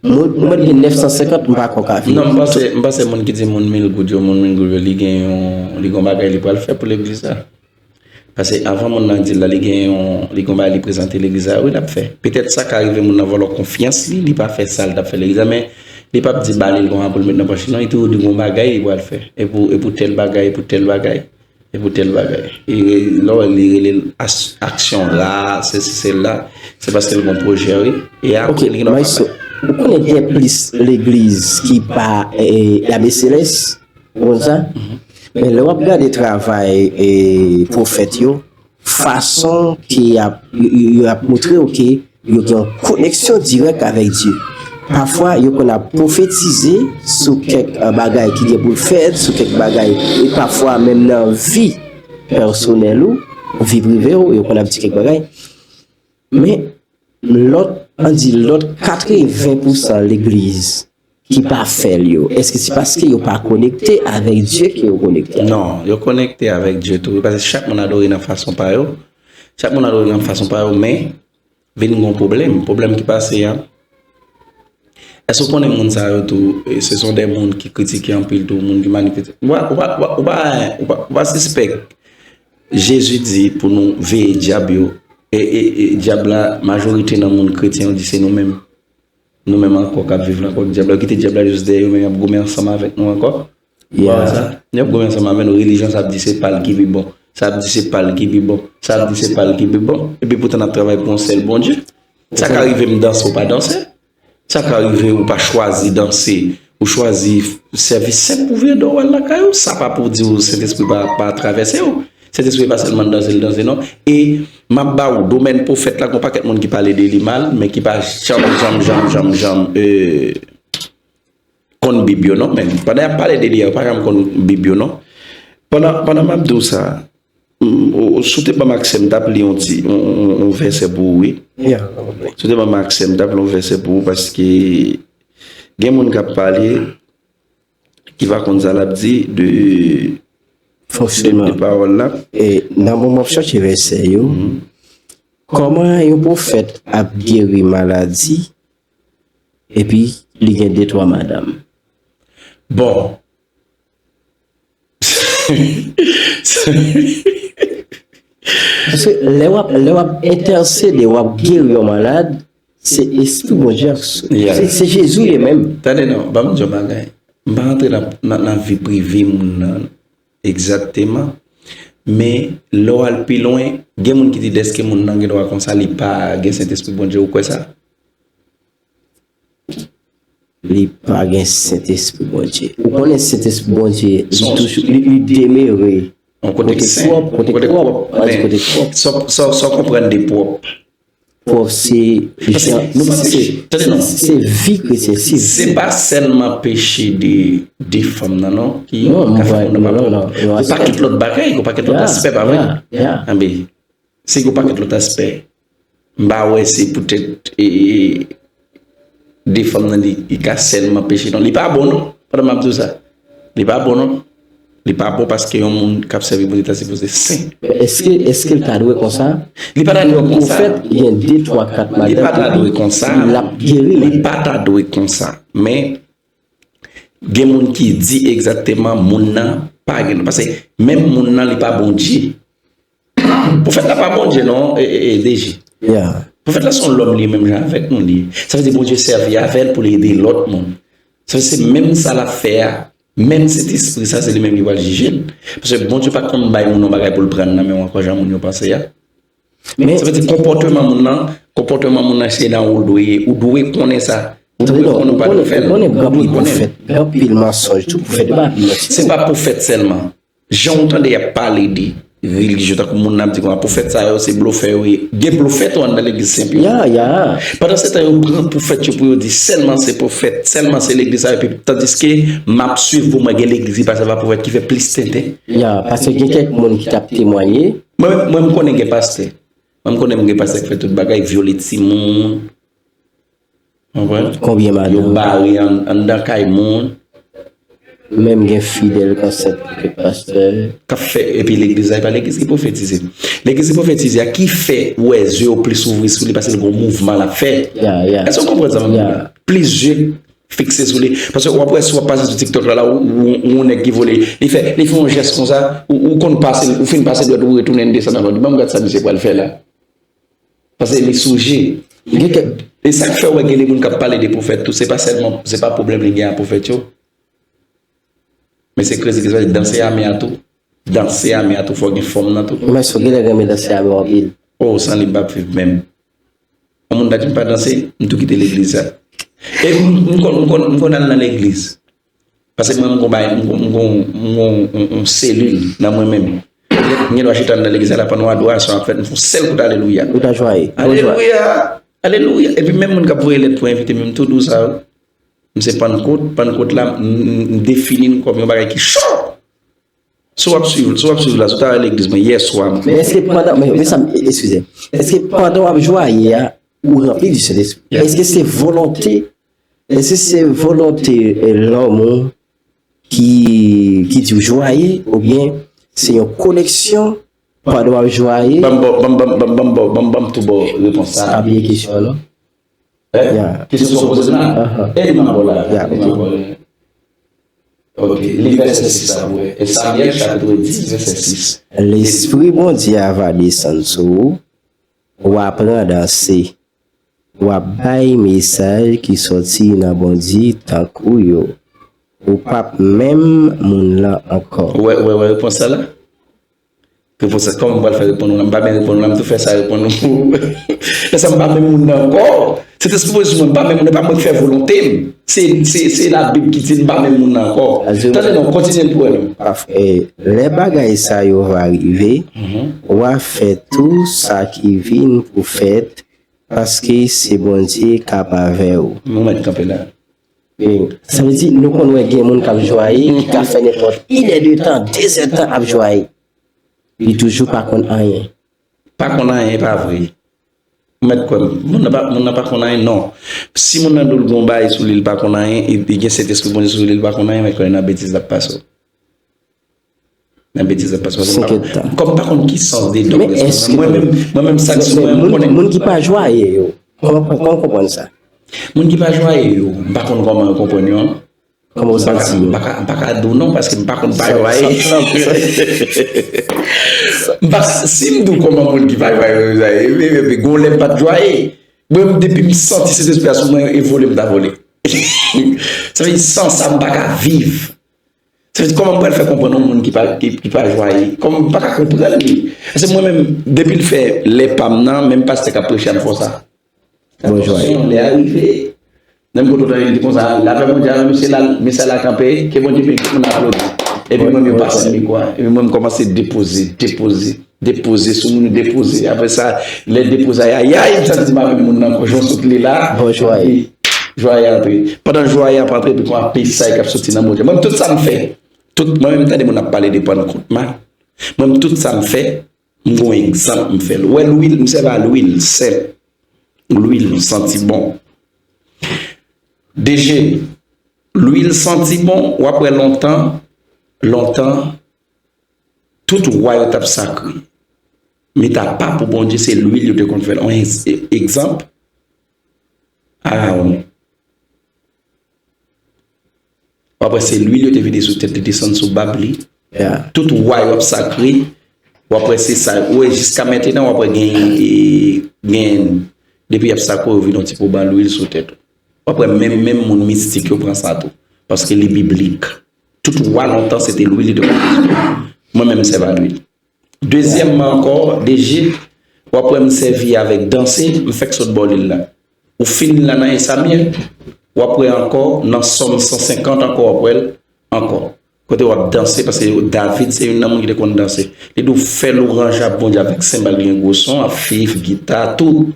Moun, ou mèt gen nèf san senkant, m pa kwè w ka vini. Non, m panse, m panse moun ki di moun mil goud yo, moun mil goud yo, li gen yon, li gen yon bagay li pral fè pou legliz la. Paske avan moun nan di l la, li gen yon, li gen yon bagay li prezante legliz la, wi, l ap fè. Petèt sa ka rive moun nan vòlò konfyans li, li pa fè sa l t ap fè legliz la, men li p ap di ba li l konsa pou l met nan pòch li, non, li toujou di gen yon bagay li pral fè. E pou, e pou tèl bagay, e pou tèl bagay, e pou tèl bagay. E lè w wè li rele l as-, aksyon la, sesi, sela, se paske l gen yon pwojè, wi. E apre, li gen dwa pa fè. Ou konnen gen plis legliz ki pa, e, Lame Selès? Ou konn sa? Men lè w ap gade travay, e, pwofèt yo, fason ke y ap, yo, yo, yo ap montre w ke yo gen yon koneksyon dirèk avèk Dye. Pafwa, yo konn ap pwofetize sou kèk, e, bagay ki gen pou l fèt, sou kèk bagay, e pafwa menm nan vi pèsonèl ou, vi prive w, yo konn ap di kèk bagay. Men, lòt, An di lòt katreven pousan legliz ki pa fè l yo, èske se paske yo pa konekte avèk Dye ke yo konekte? Non, yo konekte avèk Dye tou, wi, paske chak moun adore nan fason pa yo. Chak moun adore nan fason pa yo, men vin gen yon pwoblèm. Pwoblèm ki pase a, èske w konnen moun sa yo tou, e, se son de moun ki kritike anpil tou, moun ki manipile? Ou pa, ou pa, ou pa, ou pa, ou pa, ou pa sispèk Jezi di pou nou veye dyab yo. E, e, e dyab la, majorite nan moun kretyen yo di se nou menm. Nou menm ankò k ap viv la ankò. Dyab la, yo kite dyab la jis dèyè yo, men y ap goumen ansanm avèk nou ankò. Ou pa wè sa? Y ap goumen ansanm avèk nou. Relijyon sa ap di se pa l ki pi bon. Sa ap di se pa l ki pi bon. Sa ap di se pa l ki pi bon. Epi poutan n ap travay pou yon sèl Bondye. Sa ka rive m danse, ou pa danse. Sa ka rive ou pa chwazi danse, ou chwazi sèvi senp pou veye do w al lakay ou. Sa pa pou di w Sentespri pa, pa travèse w. Sentespri pa sèlman danse, l danse non. E m ap ba w domèn pwofèt la, gen yon pakèt moun ki pale de li mal, men ki pa janm, janm, janm, janm, janm, e, konn Bib yo non. Men pandan y ap pale de li a, yo pa janm konn Bib yo non. Pandan, pandan m ap di w sa, m, ou, ou, si w te ban m aksè, m t ap li yon ti, yon, yon, yon vèsè pou ou, wi. Si w te ban m aksè, m t ap li yon vèsè pou ou, paske gen moun k ap pale, ki pa konn sa l ap di de, de, de pawòl la. E nan moman w ap chèche vèsè yo, kòman yon pwofèt ap geri maladi epi li gen de twa madanm? Bon. Paske lè w ap, lè w ap entèsede, w ap geri yon malad, se Espri Bondye a. Se, se Jezi li menm. Tande non, ban m di w yon bagay. M pa rantre nan, nan, nan vi prive moun nan egzakteman. Men, lè w al pi lwen, gen moun ki di dèske moun nan gen dwa konsa, li pa gen Sentespri Bondye. Ou kwè sa? Li pa gen Sentespri Bondye. Ou konnen Sentespri Bondye, li toujou, li, li demere kote pwòp, kote pwòp, ann di kote pwòp. Sa w konprann de pwòp? Pwòp se jan, se, se vi kretyen, se vi. Se pa sèlman peche de, de fanm nan, non, ki ka fè moun nan pa pwòp. Gon pakèt lòt bagay, gon pakèt lòt aspè, pa vre? Anben, se gon pakèt lòt aspè. M pa wè se poutèt, e, e, de fanm nan li, li ka sèlman peche non. Li pa bon non, pandan m ap di w sa. Li pa bon non. Li pa bon paske yon moun k ap sèvi Bondye ta sipoze sen. Men èske, èske l ta dwe konsa? Li pa ta dwe konsa. Yon pwofèt gen de, twa, kat madanm, epi l ap geri. Li pa ta dwe konsa. Men, gen moun ki di egzakteman moun nan pa gen, paske menm moun nan li pa Bondye. Pwofèt la pa Bondye non, e, e, e, D J. Pwofèt la se yon lòm li menm jan avèk nou li ye. Sa vle di Bondye sèvi avè l pou l ede lòt moun. Sa vle di se menm sa l ap fè a, menm Sentespri sa se li menm ki pral jije l. Paske Bondye pa konn bay moun yon bagay pou l pran nan men w ankò jan moun yo panse a. Men sa vle di konpòteman moun nan, konpòteman moun nan se nan ou l dwe ye. Ou dwe konnen sa. Ou dwe konnen ou pa dwe fè l. Ou dwe konnen. Gen anpil mansonj tou, pwofèt yo pa anpil mansonj. Se pa pwofèt sèlman. Jan w tande y ap pale de relijyon, tankou moun nan ap di konsa, pwofèt sa yo se blofè yo ye. Gen blofè tou anndan legliz senp yo. Ya, ya. Pandansetan yo pran pwofèt yo pou yo di sèlman se pwofèt, sèlman se legliz sa yo, epi tandiske m ap swiv pou mwen gen legliz ki pase pa pwofèt ki fè plis tenten. Ya, paske gen kèk moun ki t ap temwanye. Mwen, mwen m konnen gen pastè. Mwen m konnen m gen pastè ki fè tout bagay, vyole timoun. Konprann? Konbyen madanm? Yo bare an, anndan kay moun. Menm gen fidèl k ansent pou kèk pastè. K ap fè, epi legliz la, e pa legliz ki pwofetize. Legliz ki pwofetize a ki fè ou wè zye yo plis ouvri sou li paske l gen yon mouvman l ap fè. Ya, ya. Èske w konprann sa m ap di la? Plis zye fikse sou li. Paske w ap wè si w ap pase sou TikTok la, la, ou, ou, ou yon nèg ki vole. Li fè, li fè yon jès konsa, ou, ou konn pase, ou fin pase dwèt ou retounen desann ankò. Di, ban m gad sa misye pral fè la. Paske li sou je. Gen kèk, e sa k fè w wè gen de moun k ap pale de pwofèt tou, se pa sèlman, se pa pwoblèm li gen ak pwofèt yo. Men se krezi ki soti danse ame a tou. Danse ame a tou, fò gen fòm nan tou. Men si w genlè renmen danse ame w anpil. Oh, san li m p ap viv menm. Yon moun ta di m pa danse, m tou kite legliz la. E m, m konn, m konn, m konn al nan legliz. Paske mwen, m gon bay, m gon, m gon, m gon yon, yon selil nan mwen menm. M gen dwa chita anndan legliz la, pandan yon adorasyon ap fèt, m fè yon sèl kout alelouya. Ou ta jwaye. Alelouya! Alelouya! Epi menm moun k ap voye lèt pou envite m yo, m tou di w sa, wi. M se Pannkot, Pannkot la, m, m, m defini m kòm yon bagay ki cho! Si w ap swiv, si w ap swiv la, si w ta al legliz mwen yè swa, m. Men èske pandan, men, men sa, eskize. Èske pandan w ap jwaye a, ou ranpli di Sentespri. Èske se volonte, èske se volonte eh, lòm ou ki, ki di w jwaye, oubyen se yon koleksyon pandan w ap jwaye? Ban m ba w, ban m, ban m, ban m, ban m ba w, ban m, ban m tou ba w repons sa. Sa pa byen kesyon an, non? Eh? Kesyon sa w poze m la? E li m ap ba w la. Li m ap ba w la. Ok, li vèsè sis la pou wè. Esamyèl chapit dis, vèsè sis. Lespri Bondye a va desann sou ou, w a pran danse. W ap bay mesaj ki sòti nan Bondye tankou yo. Ou p ap menm moun lan ankò. Ou wè, ou wè, ou wè repons la la? Repons la, kòman m pral fè reponn ou la? M pa byen reponn ou la, m tou fè sa reponn ou. Lè sa m pa menm moun nan ankò. Sentespri sou mwen, m pa menm moun nan, pa mwen ki fè volonte m. Se, se, se Labib ki di m pa menm moun nan ankò. Tande non, kontinye l pou wè non. Pafè, lè bagay sa yo va rive, w a fè tou sa ki vin pou fèt, paske se Bondye k ap avè w. Nou mèt kanpe la. Sa vle di, nou konn wè gen moun k ap jwaye, ki ka fè nenpòt inèdtan, dezèdtan ap jwaye. Li toujou pa konn anyen. Pa konn anyen, e pa vre. Ou mèt kwè m. Moun nan pa, moun nan pa konn anyen, non. Si moun nan di w l gen yon bagay sou li, li pa konn anyen, e, e gen Sentespri Bondye sou li, li pa konn anyen, mèt kwè nan betiz l ap pase w. Nan betiz l ap pase w. Kòm m pa konn ki sans de dòg. Mwen menm, mwen menm, sak sou mwen, mwen konnen. Moun ki pa jwaye yo, kòman, kòman konprann sa? Moun ki pa jwaye yo, m pa konn kòman yo konprann yo. Kòman w santi yo? M pa ka, m pa ka di w non, paske m pa konn pa jwaye. M pa, si m di w kòman moun ki pa jwaye yo, sa ye, epi gon lè m pa t jwaye. Mwen, depi m santi Sentespri a sou mwen, e vole m ta vole. Sa vle di, sans sa, m pa ka viv. Sa vle di, kòman m pral fè konprann yon moun ki pa, ki, ki pa jwaye? Kòman m pa ka konprann li? Paske mwen menm, depi l fè lè pa m nan, menm pastè k ap preche a m fè w sa. Bon jwaye. Atansyon, lè a rive. Menm kote w tande li di konsa, lapè Bondye avè mesye la, mesye la kanpe, ke Bondye beni, tout moun aplodi. Epi mwen menm yo pase m mikwo a. Epi mwen m kòmanse depoze, depoze, depoze sou moun yo, depoze. Apre sa, lè depoze a, ayay, m santi m pa menm moun nan ankò, jan w sot li la. Bon jwaye. Jwaye a antre. Pandan jwaye a ap antre, epi kon apesay k ap soti nan Bondye. Mwen menm tout sa m fè. Tout, mwen menm tande moun ap pale de Pannkot mal. Mwen menm tout sa m fè, m gon egzanp m fè l. Ou wè lwil, m sèvi a lwil senp. Lwil santi bon. D G, lwil santi bon, w ap wè lontan, lontan, tout wa yo t ap sakre. Met apa pou Bondye, se lwil yo te konn fè l. On egz-, egzanp, Arawon. W ap wè se lwil yo te vide sou tèt li, desann sou bab li. Tout wa yo ap sakre. W ap wè se sa. Ou wè jiska mentenan, w ap wè gen, e, gen, depi y ap sakre, yo vide yon ti po ba lwil sou tèt ou. W ap wè menm, menm moun mistik yo pran sa tou. Paske li biblik. Tout wa lontan, se te lwil li te konn. Mwen menm, m sèvi a lwil. Dezyèmman ankò, D G, w ap wè m sèvi avèk danse, m fèk sot bò lil la. Ou fin li la nan Esamyèl, w ap wè ankò nan Sòm san senkant ankò, w ap wè l ankò. Kote w ap danse, paske David se youn nan moun ki te konn danse. Li di w fè lwanj a Bondye avèk senbal ki gen gwo son, ap fif, gita, tout.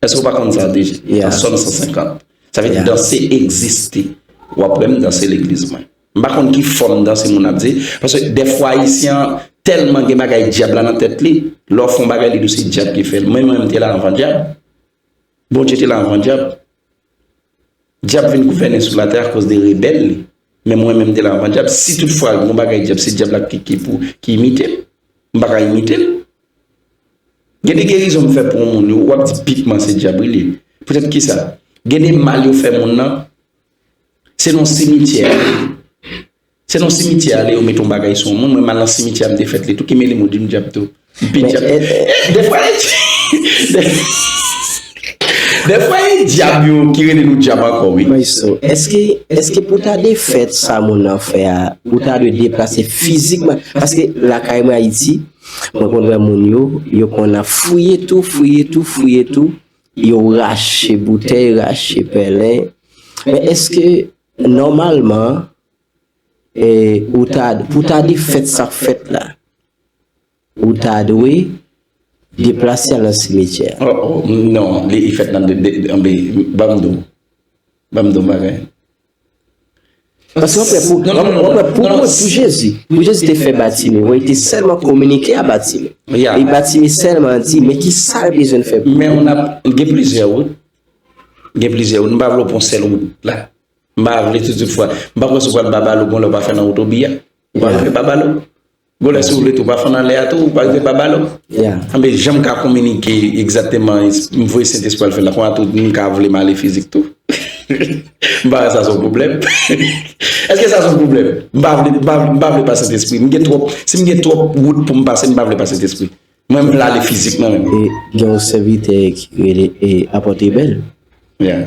Èske w pa konn sa deja? Nan Sòm san senkant. Sa vle di danse egziste. W ap wè m danse legliz mwen. M pa konn ki fòm danse moun ap di. Paske dèfwa Ayisyen an tèlman gen bagay dyab la nan tèt li, lè w fè yon bagay, li di w se dyab ki fè l. Mwen menm, m te la anvan dyab. Bondye te la anvan dyab. Dyab vin gouvène sou latè akoz de rebèl li. Men mwen menm, m te la anvan dyab. Si toutfwa gon bagay dyab, se dyab la ki, ki pou, ki imite m. M pa ka imite l. Gen de gerizon m fè pou yon moun, w ap di pikman se dyab wi li ye. Poutèt kisa? Gen de mal yo fè moun nan, se nan simityè. Se nan simityè ale yo mete yon bagay sou yon moun, mwen m al nan simityè a m te fèt li tou, ki mele m ou di m dyab tou. M pi dyab. Dèfwa e, dèfwa e dyab yo ki rele nou dyab ankò wi. Maestro, èske, èske pou ta defèt sa moun nan fè a, ou ta dwe deplase fizikman? Paske lakay mwen Ayiti, mwen konn wè moun yo, yo konn ap fouye tou, fouye tou, fouye tou, yo rache boutèy, rache pèlen. Men èske nòmalman, e, ou ta, pou ta defèt sa k fèt la, ou ta dwe deplase al nan simityè a? Oh, oh, non, li, li fèt nan de, de, de, anbe, ban m di w. Ban m di w bagay. Paske w ap wè pou, w ap wè pou, pou, pou Jezi, pou Jezi te fè Batime, wè, li te sèlman kominike a Batime. E Batime sèlman di, men ki sa l bezwen fè pou li. Men on a, gen plizyè wout. Gen plizyè wout. M pa vle w pran sèl wout la. M pa vle tout, tout fwa. M pa kwè si w pral ba balo, gon lè w pa fè nan wout obi a. Ou pa fè ba balo. Gon lè si w vle tou, pa fè nan lè a tou, ou pa rive ba balo. Anben, jan m ka kominike egzakteman, m voye Sentespri al fè l la, konnya tou, m ka vle m ale fizik tou. M pa wè sa se yon pwoblèm. Èske sa se yon pwoblèm? M pa vle, m pa, m pa vle pa Sentespri. M gen twòp, si m gen twòp wout pou m pase, m pa vle pa Sentespri. Mwen, m vle ale fizik mwen menm. E gen yon sèvitè ki rele e, Apòt Ebèl.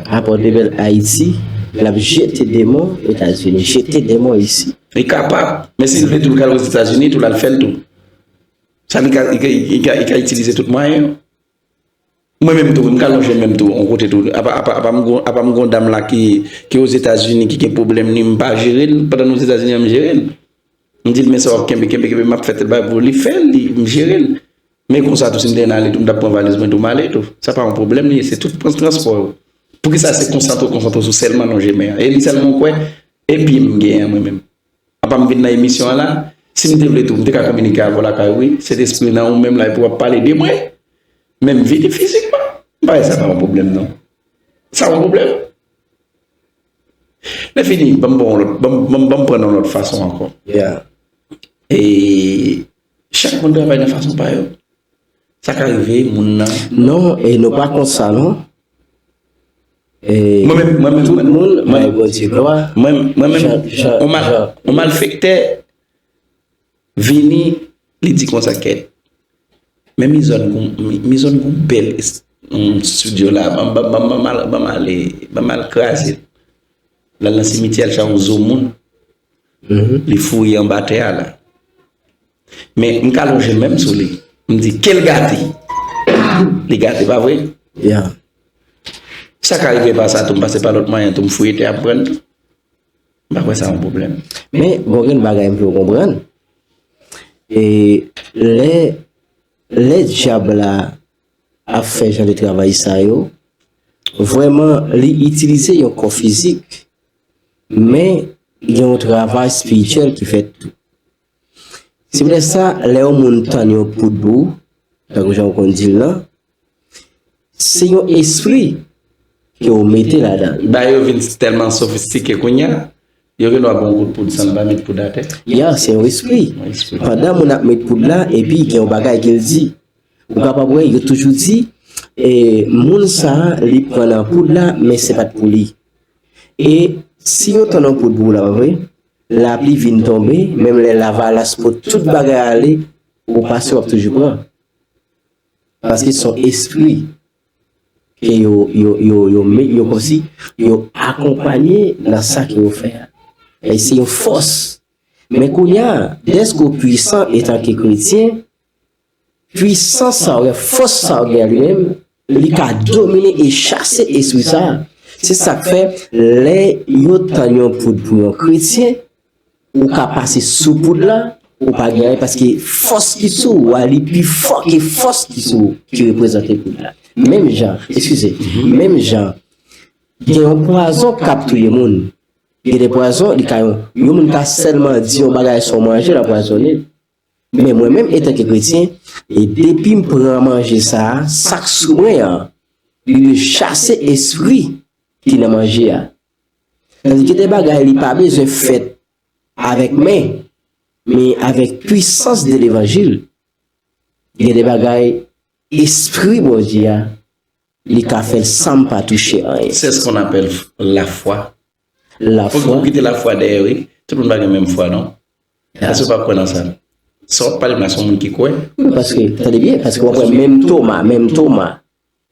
Apòt Ebèl Ayiti, l ap jete demon Etazini, jete demon isi. Li kapab, men si l vle tou, l ka al Ozetazini tou, l al fè l tou. Sa li ka, li ka, li ka, li ka itilize tout mwayen yo. Mwen menm tou, m ka lonje men m tou, yon kote tou. Apa, apa, apa m gon, apa m gon dam la ki, ki Ozetazini, ki gen pwoblèm li, m pa jere l, pandan n Ozetazini an, m jere l. M di l, men sa w ap kenbe, kenbe, kenbe, m ap fè tèl bagay pou li, fè l, li, m jere l. Men konsa tou, si m te renmen ale tou, m t ap pran valiz mwen tou, m ale tou. Sa pa yon pwoblèm li ye, se tout pran transpò yo. Poukisa se konsantre w, konsantre w sou sèlman lonje men an? E li sèlman w kwè, e pye m genyen an mwen menm. Apa m vin nan emisyon an la, si m te vle tou, m te ka kominike avè w lakay ou, wi, Sentespri nan ou menm la, epi w ap pale de mwen. Men m vini fizikman. M pa wè sa pa yon pwoblèm, non. Sa yon pwoblèm? Lè fini, ban m ba w yon lòt, ban m, ban m, ban m pran nan yon lòt fason ankò. E chak moun travay nan fason pa yo. Sa ka rive, moun nan. Non, e nou pa konsa, non. E mwen menm, mwen menm, tout moun bay Bondye glwa. Mwen, mwen menm, on mal, on malfektè vini, li di konsa, kèt. Men Mizòn gon, Mi-, Mizòn gon bèl es-, mm, estidyo la. Ban, ban, ban, ban m al, ban m ale, ban m al kraze l. L al nan simityè, l chache yon zo moun. Li fouye anba tè a la. Men m ka lonje men m sou li. M di, ke l gate? Li gate, pa vre? Sa ka rive pa sa tou, m pase pa lòt mwayen tou, m fouye tè a, m pran l tou. M pa kwè sa yon pwoblèm. Men, gon grenn bagay m vle w konprann. E lè, lè dyab la ap fè jan de travay sa yo, vrèman, li itilize yon kò fizik, men gen yon travay espirityèl ki fèt tou. Se poutèt sa, lè yon moun tann yon poud pou ou, tankou jan w konn di l lan, se yon espri ke w mete ladan l. Bagay yo vin tèlman sofistike kounye a, yo gen dwa ba w yon kout poud san l pa met poud atè. Ya, se yon espri. Yon espri. Pandan moun ap met poud la, epi gen yon bagay ke l di. Ou kapab wè, yo toujou di, e, moun sa a, li pran nan poud la, men se pa t pou li. E si yo tann yon poud pou ou la, pa vre? Lapli vin tonbe, menm lè lavalas pot tout bagay ale, ou pase, w ap toujou pran. Paske se yon espri ke yo, yo, yo, yo, me-, yo kòmsi, yo akonpanye nan sa ke yo fè a. E se yon fòs. Men kounye a, dèske w pwisan etanke kretyen, pwisans sa w gen, fòs sa w gen an li menm, li ka domine e chase espri sa a. Se sa k fè, lè yo tann yon poud pou yon kretyen, ou ka pase sou poud la, ou pa gen anyen, paske fòs ki sou ou a, li pi fò ke fòs ki sou ou, ki reprezante poud la. Menm jan, eskize, menm jan, gen yon pwazon k ap touye moun. Gen de pwazon, li ka yon, yon moun ka sèlman di yon bagay sou yon manje, l anpwazonnen l. Men mwen menm, etanke kretyen, e depi m pran manje sa a, sa k sou mwen an, li dwe chase espri ki nan manje a. Tandike de bagay li pa bezwen fèt avèk men, men avèk pwisans de levanjil. Gen de bagay espri Bondye a, li ka fè l san m pa touche anyen. C'est ce qu'on appelle la foi. Lafwa. Fòk ou kite lafwa dèyè, wi. Tout moun pa gen menm fwa, non. Èske w pa kwè nan sa? Sa w ap pale m la, se yon moun ki kwè. Wi, paske, tande byen, paske w ap wè menm Toma, menm Toma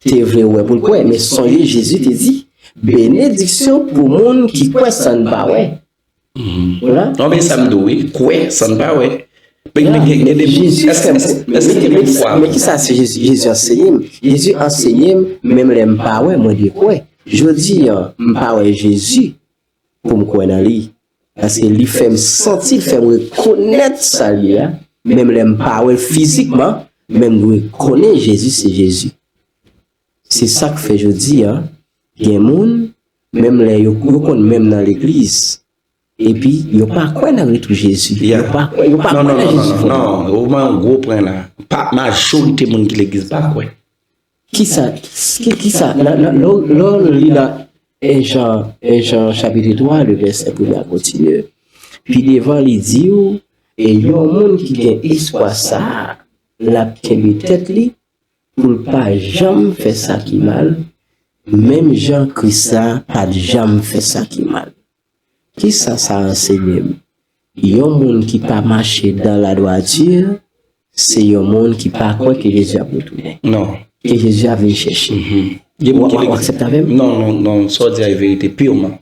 te vle wè pou l kwè, men sonje Jezi te di, benediksyon pou moun ki kwè san n pa wè. Voilà. Non, men sa m di w, wi, kwè san n pa wè. Men, men gen, gen de moun, Jezi èske, fè m èske, èske gen menm fwa? Men kisa se Jezi, Jezi anseye m? Jezi anseye m, menm lè m pa wè, mwen dwe kwè. Jodi a, m pa wè Jezi pou m kwè nan li. Paske li fè m santi, li fè m rekonèt sa l ye a. Menm lè m pa wè l fizikman, men m dwe konnen Jezi se Jezi. Se sa k fè jodi a, gen moun, menm lè yo, yo konn menm nan legliz, Epi, yo pa kwè nan retou Jezi. Yo pa kwè, yo pa kwè nan Jezi vrèman. Non, non, non, non, non, ou ban yon gwo pwen la. Pa, majorite moun ki legliz pa kwè. Kisa, ki, kisa, nan, nan, lè w, lè w li nan en Jan, en Jan chapit twa, le vèsè premye a kontinye. Pi devan, li di w, e yon moun ki gen espwa sa a, l ap kenbe tèt li pou l pa janm fè sa ki mal, menm jan Kris la pa t janm fè sa ki mal. Kisa sa ansenye m? Yon moun ki pa mache dan ladwati, se yon moun ki pa kwè ke Jezi ap retounen. Non. Ke Jezi ap vin chèche. Gen moun ki legliz. W aksepte avè m? Non, non, non, sa w di a e verite, piman.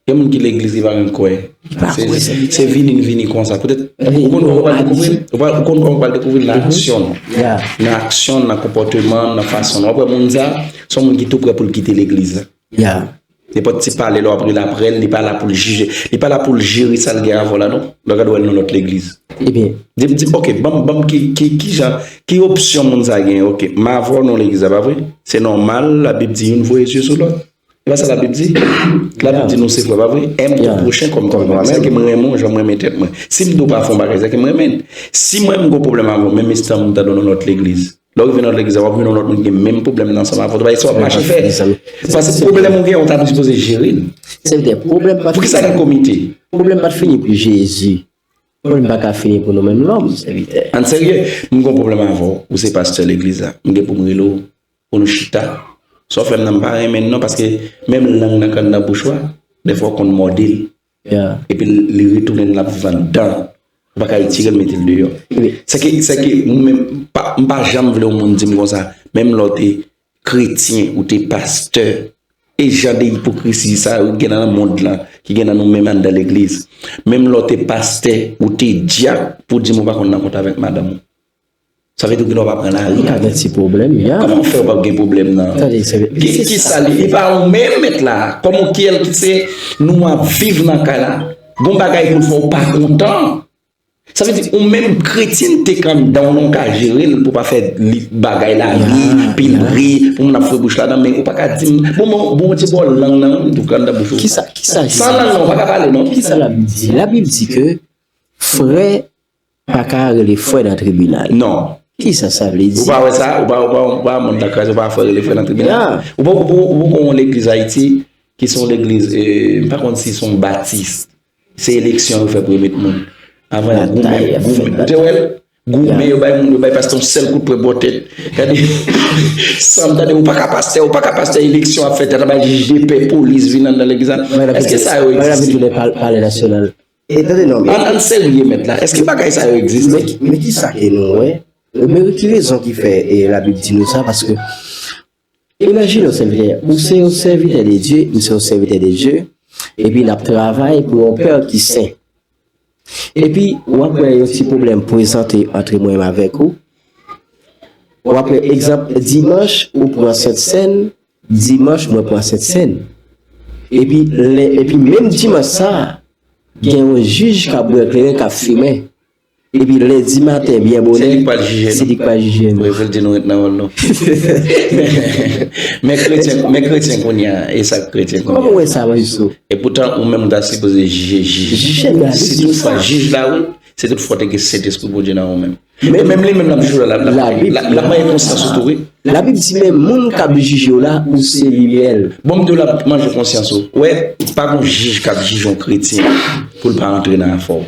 Gen moun ki legliz, li pa menm kwè. Li pa kwè, se, se vini, vini konsa. Petèt, ou konn kòman w pral dekouvri l? Ou konn kòman w pral dekouvri l? Nan aksyon l. Nan aksyon l, nan konpòteman l, nan fason l. W ap wè moun sa, se yon moun ki tou prè pou l kite legliz la. Nenpòt ti pale lè w ap rele apre l, li pa la pou l jije. Li pa la pou l jere sa l gen avè w la, non. Lè w gade w al nan lòt legliz. Ebyen. Di m, di m, oke, ban m, ban m ki, ki, ki jan, ki opsyon moun sa gen? Oke, m avè w nan legliz la, pa vre? Se nòmal, Labib di youn voye zye sou lòt. E pa sa Labib di? Labib di nou se frè, pa vre? Aime ton prochain comme toi-même. Sa ke m renmen w jan m renmen tèt mwen. Si m di w pa fè yon bagay, sa ke m renmen l. Si mwen m gen yon pwoblèm avè w, menm estan m ta nan yon lòt legliz. Lè w rive nan legliz la, w ap jwenn yon lòt moun ki gen menm pwoblèm nan ansanm avè w. Bagay sa w ap mache fè. Paske pwoblèm ou gen, ou ta sipoze jere l. Sèvitè, pwoblèm pa t fini. Poukisa gen komite? Pwoblèm pa t fini pou Jezi. Pwoblèm pa ka fini pou nou menm lòm, sèvitè. Ann serye, m gen yon pwoblèm avè w. Ou se pastè legliz la. M gen pou m rele w, pou nou chita. Sa w fè m nan, m pa renmen l non, paske menm lang nan k anndan bouch ou a, dèfwa w konn mòde l. Epi li retounen l ap viv anndan. Ou pa ka retire l mete l deyò. Sèke, sèke ou menm, pa, m pa janm vle yon moun di m konsa, menm lè w te kretyen, ou te pastè, e jan de ipokrisi sa yo ki gen nan mond lan, ki gen nan nou menm anndan legliz. Menm lè w te pastè, ou te dyak, pou di m ou pa konn nan kont avèk madanm ou. Sa vle di w gen dwa pa pran lari avè l. Ou ka gen ti pwoblèm, ya. Kòman w fè w p ap gen pwoblèm nan? Tande, se, ki, se kisa li? Li pa ou menm mèt la. Kòman w kiyès ki se nou ap viv nan kay la? Gon bagay pou l fè w pa kontan. Sa vle di, ou menm kretyen te k anndan w, non, w ka jere l pou w pa fè li bagay lari, pil bri, pou moun ap fwe bouch ladan, men ou pa ka di m, bon, bon, Bondye ba w lang nan, wi, tou k anndan bouch ou. Kisa, kisa Jezi di? San lang nan, ou pa ka pale, non. Kisa Labib di? Labib di ke frè pa ka rele frè nan tribinal. Non. Kisa sa vle di? Ou pa wè sa? Ou pa, ou pa, ou pa, mond la kraze, ou pa frè rele frè nan tribinal? Ou pa, ou pa, ou pa konn yon legliz Ayiti, ki se yon legliz, eh, m pa konn si se yon batis. Se eleksyon yo fè pou yo met moun. Avan yo goumen, goumen. Ou te wè l? Goumen, yo bay moun, yo bay pastè yon sèl kout pwen bò tèt. Gade, sanm, tande, ou pa ka pastè, ou pa ka pastè, eleksyon ap fèt, y ap bay jij de pè, polis vin anndan legliz la. Èske sa yo egziste? Palè nasyonal. E tande non, men ann, ann serye mèt la. Èske bagay sa yo egziste? Men, men ki sa ke nou wè? Men ki rezon ki fè, e, Labib di nou sa? Paske, imajine w sèvitè, ou se yon sèvitè de Dye, m se yon sèvitè de Dye, epi n ap travay pou yon pè ki sen. Epi, w ap wè yon ti pwoblèm prezante ant mwen menm avèk ou. W ap wè egzanp, dimanch, ou pran Sent Sèn, dimanch, mwen pran Sent Sèn. Epi, lè, epi menm dimanch sa, gen yon jij k ap bwè kleren, k ap fimen. Epi lendi maten, byen bonè, se li k pral jije nou. Se li k pral jije nou. Wi, pou l di nou ret nan wòl nou. Men kretyen, men kretyen kounye a, e sa k kretyen kounye a. Kòman w wè sa, Maestro? E poutan, ou menm, ou ta sipoze jije jij. Jije, men si toutfwa jij la, wi, se toutfwa w te gen Sentespri Bondye nan ou menm. E menm li menm, l ap jije w la, l ap, l ap, l ap, l ap manyen konsyans ou tou, wi. Labib di, men moun k ap jije w la, ou se limyè l. Bon, m di w, l ap manje konsyans ou. Wè, pa gon jij k ap jije yon kretyen pou l pa antre nan afè w.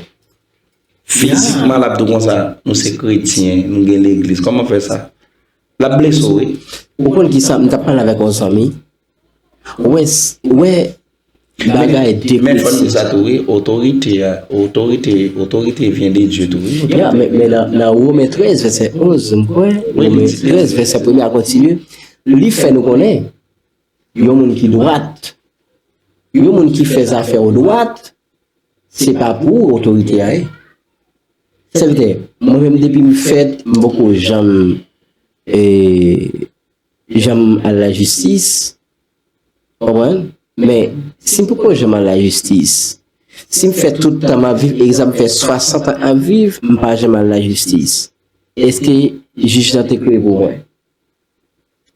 Fizikman, l ap di w konsa, nou se kretyen, nou gen legliz. Kòman fè sa? L ap blese w, wi. Ou konn ki sa, m t ap pale avèk yon zanmi. Wè, s-, wè, bagay de kretyen. Men fò n di sa tou, wi, otorite a, otorite, otorite vyen de Dye tou, wi. Ya, men, men nan, nan Women trèz, vèsè onz, m kwè, Women trèz, vèsè premye a kontinye, li fè nou konnen, yon moun ki dwat, yon moun ki fè zafè yo dwat, se pa pou otorite a ye. Sèvitè, mwen menm depi m fèt, m poko janm, e, janm al lajistis. Konprann? Men, si m poko janm al lajistis, si m fè tout tan m ap viv, egzanp, m fè swasant an ap viv, m pa janm al lajistis, èske jij la te kreye pou mwen?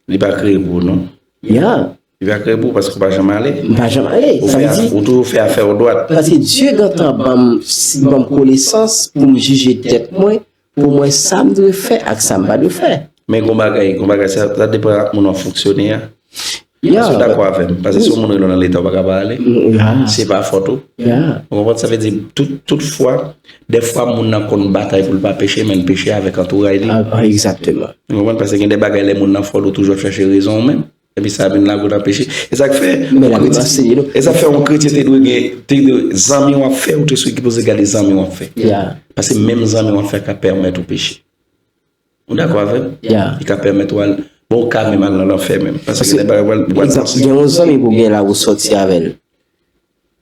Li pa kreye pou ou, non. Ya. Li pa kreye pou ou paske ou pa janm ale. M pa janm ale. Ou, sa vle di, ou toujou fè afè ou dwat. Paske Dye gentan ban m, si ban m konesans pou m jije tèt mwen, pou mwen sa m dwe fè ak sa m pa dwe fè. Men gon bagay, gon bagay, sa, sa depann ak moun w ap fonksyone a. Yeah, èske w dakò avè m? Paske si yon moun rele w nan leta, ou pa ka pa ale. Yeah. Se pa fòt ou. Yeah. Ou konprann? Sa vle di, tout, tout fwa, dèfwa moun nan konn batay pou l pa peche, men l peche avèk antouray li. Ah, exactement. Ou konprann? Paske gen de bagay, lè moun nan fòl, ou toujou ap chache rezon ou menm. Epi sa vin lage w nan peche. E sa k fè yon kretyen, e sa k fè yon kretyen te dwe gen, te dwe, zanmi w ap fè, ou te sipoze gade zanmi w ap fè. Paske menm zanmi w ap fè ka pèmèt ou peche. Ou dakò avè m? Li ka pèmèt ou al, bon, ou ka menm al nan lanfè menm. Paske gen de bagay ou pral, ou pral panse. Egzanp, gen yon zanmi pou gen la ou sòti avè l.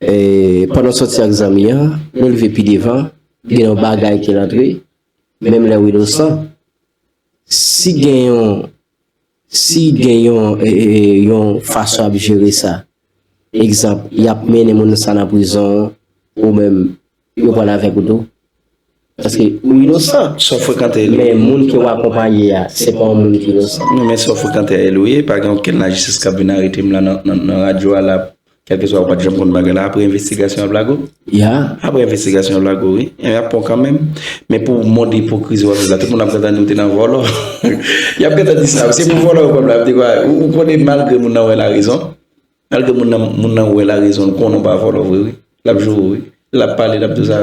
E, pandan w sòti ak zanmi an, lè l rive pi devan, gen yon bagay ke l antre, menm lè w inosan. Si gen yon, si gen yon, e, e, e, yon fason ap jere sa, egzanp, y ap mennen moun sa nan prizon, ou menm, yo pral avèk ou tou. Paske ou inosan. Sa w frekante elwe. Men moun ke w akonpaye a, se pa yon moun ki inosan. Non, men sa w frekante a elwe, pa gen okenn lajistis k ap vin arete m la nan, nan, nan radyo a la, kèlkeswa ou pa t janm konn bagay la, apre envestigasyon ap lage w. Ya. Apre envestigasyon ap lage w, wi. E y ap pran w kanmenm. Men pou mond ipokrizi w ap viv la, tout moun ap gentan di w te nan vòlò. Y ap gentan di sa, se pou vòlò yo pran m la, ap di kwa, ou, ou konnen malgre moun nan wè larezon, malgre moun nan, moun nan wè larezon, l konnen w pa vòlò vre, wi. L ap joure w, wi. L ap pale, l ap di w sa.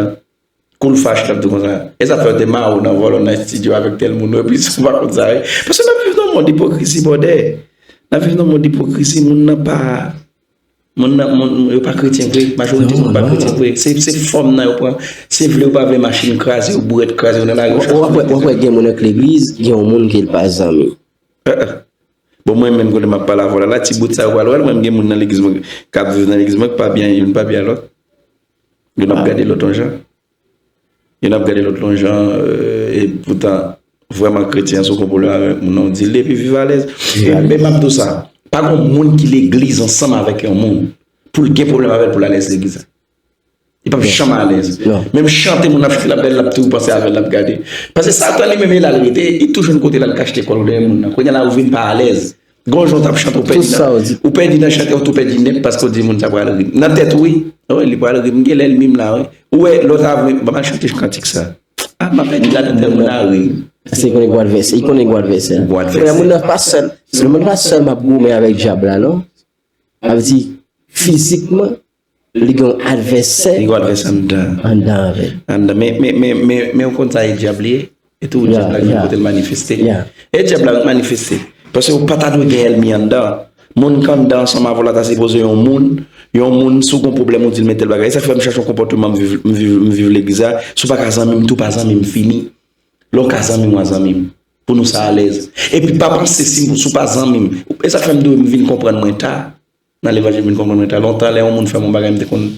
Kou l fache, l ap di konsa, e sa fè yo te mare w nan vòlò nan estidyo avèk tèl moun, epi si w pa konn sa, wi. Paske n ap viv nan yon mond ipokrizi, brother. N ap viv nan yon mond ipokrizi, moun nan pa, moun nan, moun, yo pa kretyen vre. Majorite moun pa kretyen vre. Se, se fòm nan yo pran. Se vle ou pa vle machin kraze yo, bourèt kraze yo nan lari. W ap wè, w ap wè gen moun ak legliz, gen yon moun ke l pa zanmi. Eh, eh. Bon, mwen menm kote m ap pale avè w la, la, ti bout sa yo pral wè l, mwen m gen moun nan legliz mwen k ap viv nan legliz mwen k pa byen youn, pa byen lòt. Youn ap gade lòt yon jan. Youn ap gade lòt yon jan, e poutan, vrèman kretyen an, si w gon pwoblèm avèk moun nan, w di l epi viv alèz. E, e m ap di w sa, pa gon moun ki legliz ansanm avèk yon moun pou l gen pwoblèm avè l pou l alèz legliz la. Li p ap janm alèz. Menm chante moun ap chante l ap gade, l ap toujou panse avè l, l ap gade. Paske Satan li menm e la l rete, li toujou jwenn kote l al kachte kò l dèyè moun nan. Kounye a la ou vin pa alèz. Gon jan w t ap chante, ou pèdi nan, ou pèdi nan chante, ou tou pèdi nèt paske w di moun sa pral ri. Nan tèt ou, wi. Wi, li pral ri. M gen lènmi m la, wi. Ou wè, lòt avwe, ban m al chante kantik sa. Ah, m ap pèdi ladan tèl moun a ri. Paske li konnen gwo advèsè, li konnen gwo advèsè. Gwo advèsè. Moun nan pa sèl, moun nan pa sèlman ap goumen avèk dyab la, non. Sa vle di, fizikman, li gen yon advèsè. Li gen yon advèsè anndan. Anndan avè l. Anndan. Men, men, men, men, men ou konn sa e dyab li ye? E tou dyab la gen kote l manifeste. E dyab la manifeste. Paske ou pa ta dwe gen ènmi anndan. Moun k anndan ansanm avè w la ta sipoze yon moun, yon moun, si w gen yon pwoblèm, ou di l men tèl bagay. E sa k fè m chache yon konpòteman, m viv, m viv, m viv legliz la. Si w pa ka zanmi m, tou pa zanmi m, fini. Lè w ka zanmi m, w a zanmi m. Pou nou sa alèz. Epi pa panse si, si w pa zanmi m. E sa k fè m dwe m vin konprann mwen ta. Nan levanjil m vin konprann mwen ta. Lontan, lè yon moun fè m yon bagay, m te konn,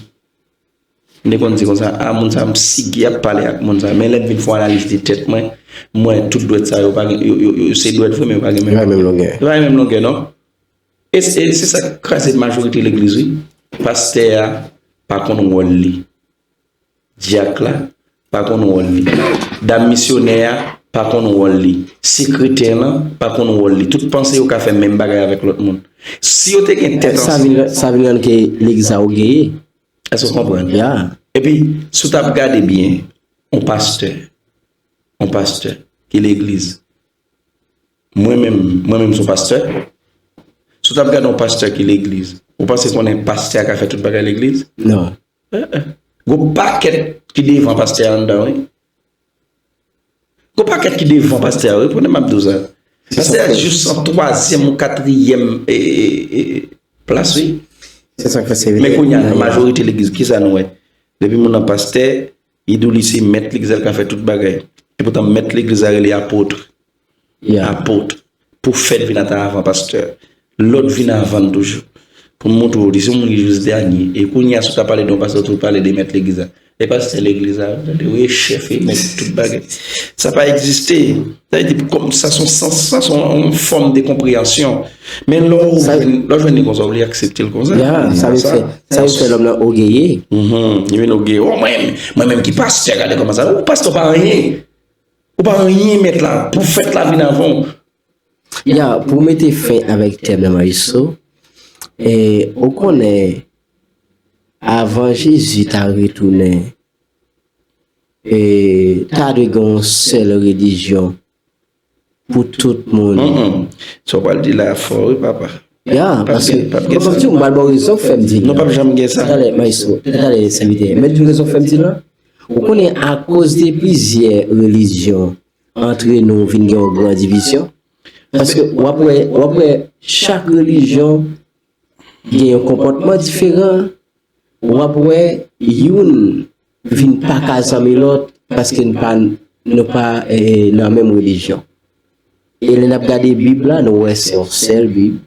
m te konn di konsa, a, moun sa, m sigi ap pale ak moun sa. Men lè m vin fè yon analiz de tèt mwen, m wè tout dwèt sa yo pa gen, yo, yo, yo, se dwèt vre, men yo pa gen menm, yo pa gen menm longè, non. E, e se sa k kraze majorite legliz, wi. Pastè a pa konn wòl li. Dyak la pa konn wòl li. Dam misyonè a pa konn wòl li. Sekretè lan pa konn wòl li. Tout panse yo ka fè menm bagay avèk lòt moun. Si yo te gen tèt ansanm. Sa vin, sa vin rann ke legliz la ogeye. Èske w konprann? Ya. Epi, si w t ap gade byen, yon pastè, yon pastè ki legliz, mwen menm, mwen menm se yon pastè. Si w t ap gade yon pastè ki legliz, ou panse konnen pastè a ka fè tout bagay legliz? Non. Gon pakèt ki devan pastè a anndan, wi. Gon pakèt ki devan pastè a, wi, konnen m ap di w sa. Pastè a jis an twazyèm ou katriyèm, e, e, e, plas, wi. Se sa k fè se. Men kounye a, nan majorite legliz, kisa nou wè? Depi moun nan pastè, li di w li se mèt legliz la, l ka fè tout bagay. Epoutan, mèt legliz la rele apot. Apot. Pwofèt vin ata avan pastè. Lòt vin avan l toujou. Pou m montre w, li se yon moun ki jis dènye. E kounye a, si w ta pale de yon pastè, ou tou pale de mèt legliz la. E pastè legliz la, tande, wi, e chèf, e mèt tout bagay. Sa pa egziste. Sa vle di, kòm sa se yon sans, sa se yon fòm de konpreyansyon. Men lè w jwenn, lè w jwenn li konsa, w vle aksepte l konsa. Ya, sa vin fè, sa vin fè lòm nan ogeye. Mhm, li vin ogeye. O, mwen menm, mwen menm ki pastè, gade kòman sa. Ou pastè pa anyen. Ou pa anyen, mèt la. Pwofèt la vin avan w. Ya, pou mete fen avèk tèm nan, Maestro, E, ou konnen, avan Jezi ta retounen, e, ta dwe gen yon sèl relijyon pou tout moun. Mm, mm. Sa w pral di la fò, wi, papa. Ya, paske, m ap di w, m pral ba w rezon k fè m di l. Non, p ap janm gen sa. Talè, maestro, talè, sèvitè. Mèt di w rezon k fè m di l lan? Ou konnen, akoz de plizyè relijyon, antre nou vin gen yon gran divizyon. Paske w ap wè, w ap wè chak relijyon gen yon konpòtman diferan. W ap wè youn vin pa ka zanmi lòt paske n pa, nou pa, eh, nan menm relijyon. E lè n ap gade Bib la, nou wè se yon sèl Bib.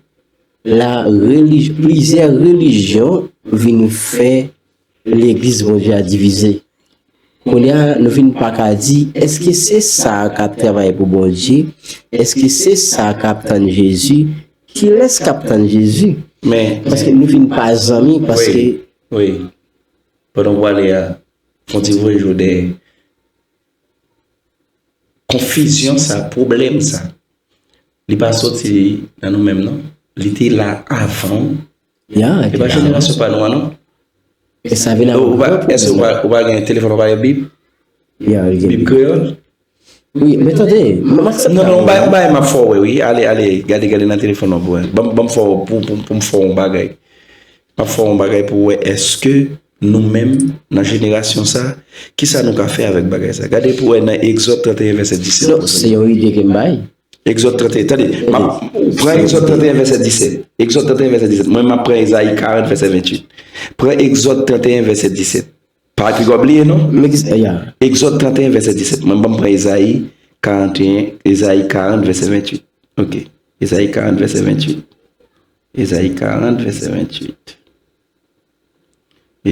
La, relij-, plizyè relijyon vin fè legliz Bondye a divize. Kounye a, nou vin pa ka di, èske se sa k ap travay pou Bondye? Èske se sa k ap tann Jezi? Kilès k ap tann Jezi? Men, paske nou vin pa zanmi, paske wi, wi. Pandan w pale a, fon ti voye jou dèyè. Konfizyon sa, pwoblèm sa, li pa soti nan nou menm, non. Li te la avan w. Ya, e pa jenerasyon pa nou an, non. E sa vin avèk yon pwoblèm. Èske ou pa, ou pa gen telefòn, ou pa gen Bib? Ya, li gen Bib. Bib kreyòl? Wi, men tande, m, m aksepte. Non, non, yon bagay, yon bagay m ap fè w wè, wi. Ale, ale, gade, gade nan telefòn nan pou wè. Ban m, ban m fè w, pou, pou, pou m fè w yon bagay. M ap fè w yon bagay pou w wè èske nou menm, nan jenerasyon sa, kisa nou ka fè avèk bagay sa. Gade pou w wè nan Egzòd trannteyen, vèsè disèt. Non, se yon ide ke m bay. Egzòd trannteyen, tande, m ap, pran Egzòd trannteyen, vèsè disèt. Egzòd trannteyen, vèsè disèt. Mwen, m ap pran Ezayi karant, vèsè venntuit. Pran Egzòd trannteyen, vèsè disèt. Pa piga w bliye, non. Men ki, ya. Egzòd trannteyen, vèsè disèt. Mwen, ban m pran Ezayi karannteyen, Ezayi karant, vèsè venntuit. Ok. Ezayi karant, vèsè venntuit. Ezayi karant, vèsè venntuit.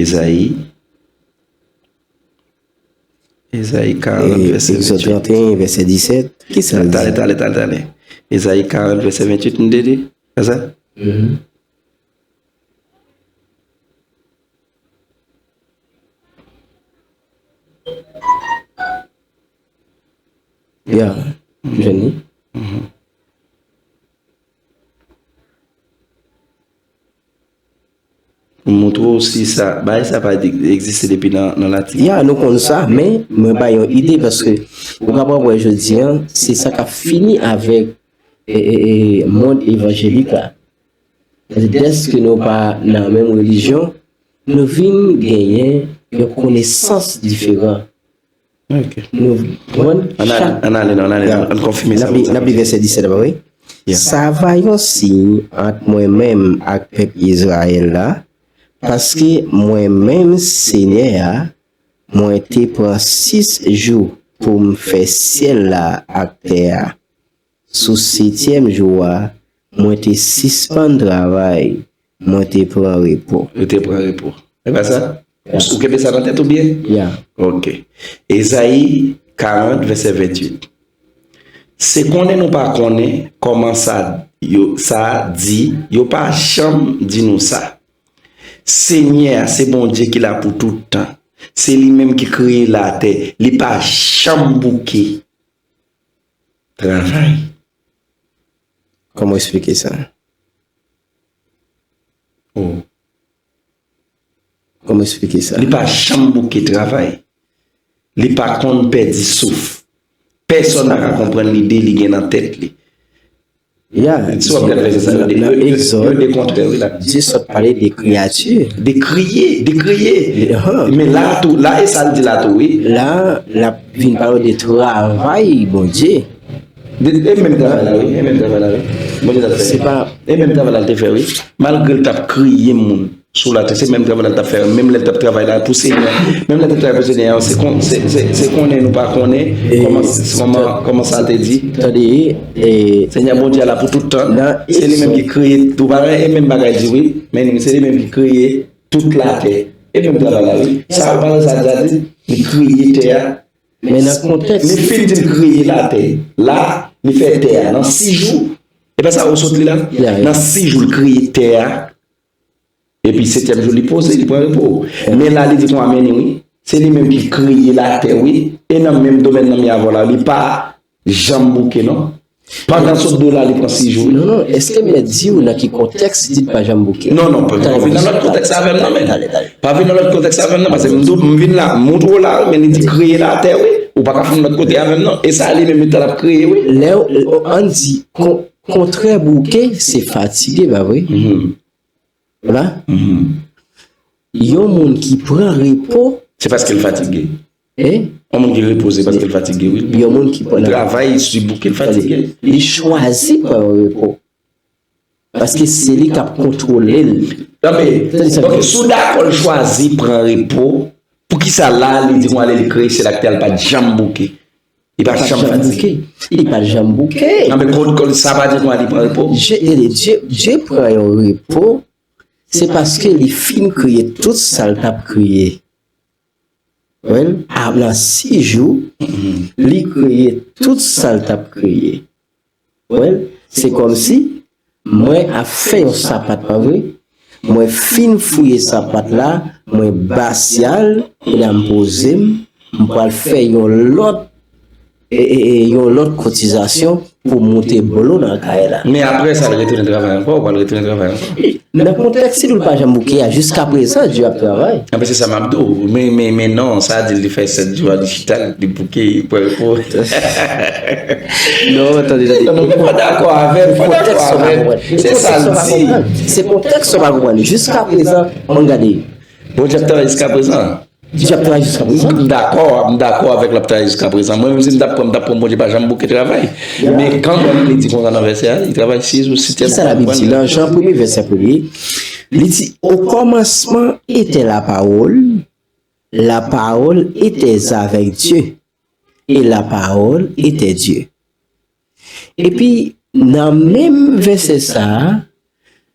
Ezayi. Ezayi karant, vèsè venntuit. Egzòd trannteyen, vèsè disèt. Kisa l di? Talè, talè, talè, talè. Ezayi karant, vèsè venntuit, m te di? Se sa? Mhm. Ya, m jwenn li. Mhm. Pou montre w si sa, bagay sa pa de-, egziste depi nan, nan latibwa. Ya, nou konn sa, men mwen bay yon ide, paske ou kapab wè jodi a, se sa k ap fini avèk, e, e, e, mond evanjelik la. Dèske nou pa nan menm relijyon, nou vin genyen yon konesans diferan. Ok. Nou konprann? Ann ale, ann ale, non, ann ale, ann konfime sa. N ap li, n ap li vèsè disèt la, wi. Ya. Sa va yon siy ant mwen menm ak pèp Izrayèl la, paske mwen menm, Senyè a, mwen te pran sis jou pou m fè syèl la ak tè a. Sou setyèm jou a, mwen te sispann travay, mwen te pran repo. Ou te pran repo. E pa sa? Ou, ou kenbe sa nan tèt ou byen? Ya. Ok. Ezayi karant, vèsè venntuit. Se konnen nou pa konnen kòman sa yo, sa di, yo pa janm di nou sa. Senyè a, se Bondye ki la pou tout tan. Se li menm ki kreye latè. Li pa janm bouke travay. Kòman w eksplike sa? Oh. Kòman w eksplike sa? Li pa janm bouke travay. Li pa konn pèdi souf. Pèsòn pa ka konprann lide li gen nan tèt li. Ya, si w ap gade vèsè sa, yo de, yo, yo, yo de kontrè, wi, la. Dye sot pale de kreyati. De kreye, de kreye. Men la tou, la, e sa l di la tou, wi. La, l ap vin pale de travay Bondye. De, e menm travay la, wi, e menm travay la, wi. Bondye t ap fè. Se pa. E menm travay la, l te fè, wi. Malgre l t ap kreye moun sou latè, se menm travay la l t ap fè, menm lè l t ap travay la pou Senyè, menm lè l t ap travay pou Senyè a, se kon, se, se, se konnen nou pa konnen kòman, kòman, kòman sa te di. Tande, e, Senyè Bondye a la pou tout tan. Se li menm ki kreye tou bagay, e menm bagay di, wi. Men se li menm ki kreye tout latè. E menm travay la, wi. Sa yo pale sa di a di, li kreye tè a. Men nan kontèks. Li fin di l kreye latè. La, li fè tè a nan sis jou. E pa sa ou sot li la? Ya, ya. Nan sis jou, li kreye tè a. Epi setyèm jou, li poze, li pran repo. Ya. Men la, li di kon amèn, wi. Se li menm ki kreye latè, wi. E nan menm domèn nan m ye avè w la, li pa janm bouke, non. Pandan sot do la, li pran sis jou. Non, non, èske mèt di w nan ki kontèks li di l pa janm bouke? Non, non, pa, pa vin nan lòt kontèks avè m, non, men. Tande, tande. Pa vin nan lòt kontèks avè m, non, paske m, m vin la, m montre w la, men li di kreye la atè, wi. Ou pa ka fè m lòt kote avè m, non. E sa li menm li t ap kreye, wi. Lè w, ann di, kon, kontrè bouke, se fatige, pa vre? Mhm. Wi. Mhm. Yon moun ki pran repo. Se paske l fatige. Hein? Yon moun ki repoze paske l fatige, wi. Yon moun ki pran. Li travay, li bouke, l fatige. Li chwazi pran yon repo. Paske se li k ap kontwole l. Tande, tande sa, donk, si w dakò l chwazi pran repo, poukisa la, li di, "Mwen ale, li kreye, se la k te al, pa t janm bouke"? Li pa janm fatige. Li pa janm bouke. Nan men kont kò l, sa pa di, "Mwen ale, pran repo"? Dye, Dye, Dye pran yon repo. Se paske li fin kreye tout sa l t ap kreye. Wè, a, nan sis jou, li kreye tout sa l t ap kreye. Wè, se kòmsi mwen ap fè yon sapat, pa vre? Mwen fin fouye sapat la, mwen basya l, e la m poze m, m pral fè yon lòt e, e, e yon lòt kotizasyon pou moute blo nan kay la. Men apre sa, l retounen travay ankò, ou pral retounen travay ankò. Nan kontèks, si l pa janm bouke a, jiskaprezan, Dye ap travay. Anben, se sa m ap di w. Men, men, men non, sa di li fè sèt jou a dijital, li bouke, pou, pou. Non, tande, tande. Non, non, mwen pa dakò avè l, mwen pa dakò avè l. Se sa l di. Se kontèks ou pa konprann. Jiskaprezan, ann gade. Bondye ap travay jiskaprezan. Dye ap travay jiskaprezan. M dakò, m dakò avèk l ap travay jiskaprezan. Mwen menm si m t ap pran, m t ap pran Bondye pa janm bouke travay. Men kanmenm, li di konsa nan vèsè a, li travay sis jou, setyèm jou. Kisa Labib di? Nan Jan premye, vèsè premye, li di, "Au commencement était la parole, la parole était avec Dieu, et la parole était Dieu." Epi, nan menm vèsè sa a,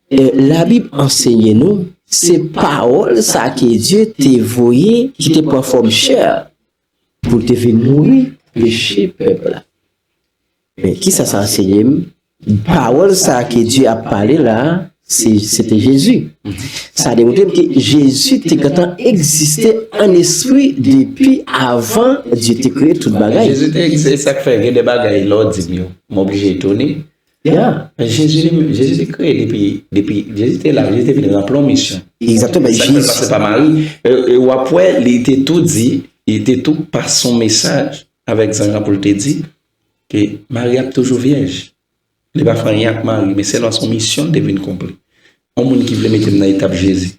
eh, Labib ansenye nou, se pawòl sa ke Dye te voye, ki te pran fòm chè, pou l te vin mouri peche pèp la. Men kisa sa ansenye m? Pawòl sa ke Dye ap pale la, se, se te Jezi. Sa demontre m ke Jezi te gentan egziste an espri depi avan Dye te kreye tout bagay. Jezi te egziste, sa k fè gen de bagay, lè w di m yo, m oblije etone. Ya. Jezi li menm, Jezi te kreye depi, depi, Jezi te la, Jezi te vin ranpli yon misyon. Egzakteman. Sa k fè l pase pa Mari, e, e w ap wè, li te tou di, li te tou pase yon mesaj avèk zanj lan pou l te di ke Mari ap toujou vyèj. Li pa fè anyen ak Mari, men sèlman se yon misyon l te vin konpli. Yon moun ki vle mete m nan etap Jezi.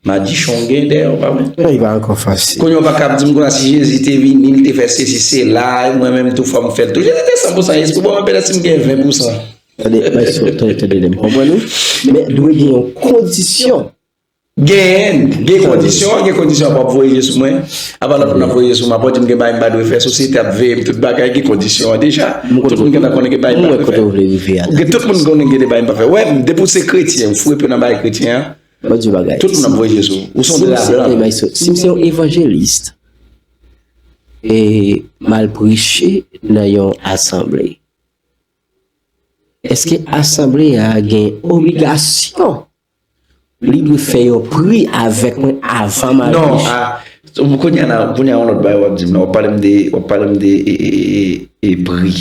Madichon gen dèyè w, pa vre? Bagay pa ankò fasil. Kounye a w pa kab di m konsa si Jezi te vini, li te fè sesi, sela, mwen menm tou fò m fè l tou. Jezi te san pou san espri, bon, mwen petèt si m gen ven pou san. Tande, maestro, tande, tande, m konprann ou. Men dwe gen yon kondisyon. Gen, gen kondisyon, gen kondisyon pou ap voye je sou mwen. Apa lòt moun ap voye je sou mwen, apre di m gen bagay m pa dwe fè, sosyete ap veye m, tout bagay, gen kondisyon an deja. Tout moun gentan konnen gen bagay m pa dwe fè. Gen tout moun konnen gen de bagay m pa fè. Wè, depi w se kretyen, ou fou epi nan bagay kretyen an. Mwen di bagay. Tout moun ap voye je sou ou. Ou se yon dra blan. Si m se yon evanjelis, e m al preche nan yon asanble, èske asanble a gen obligasyon li dwe fè yon pri avèk mwen avan m al preche? Non, a, kounye a, kounye a yon lòt bagay w ap di m la, w ap pale m de, w ap pale m de e, e, e, e pri.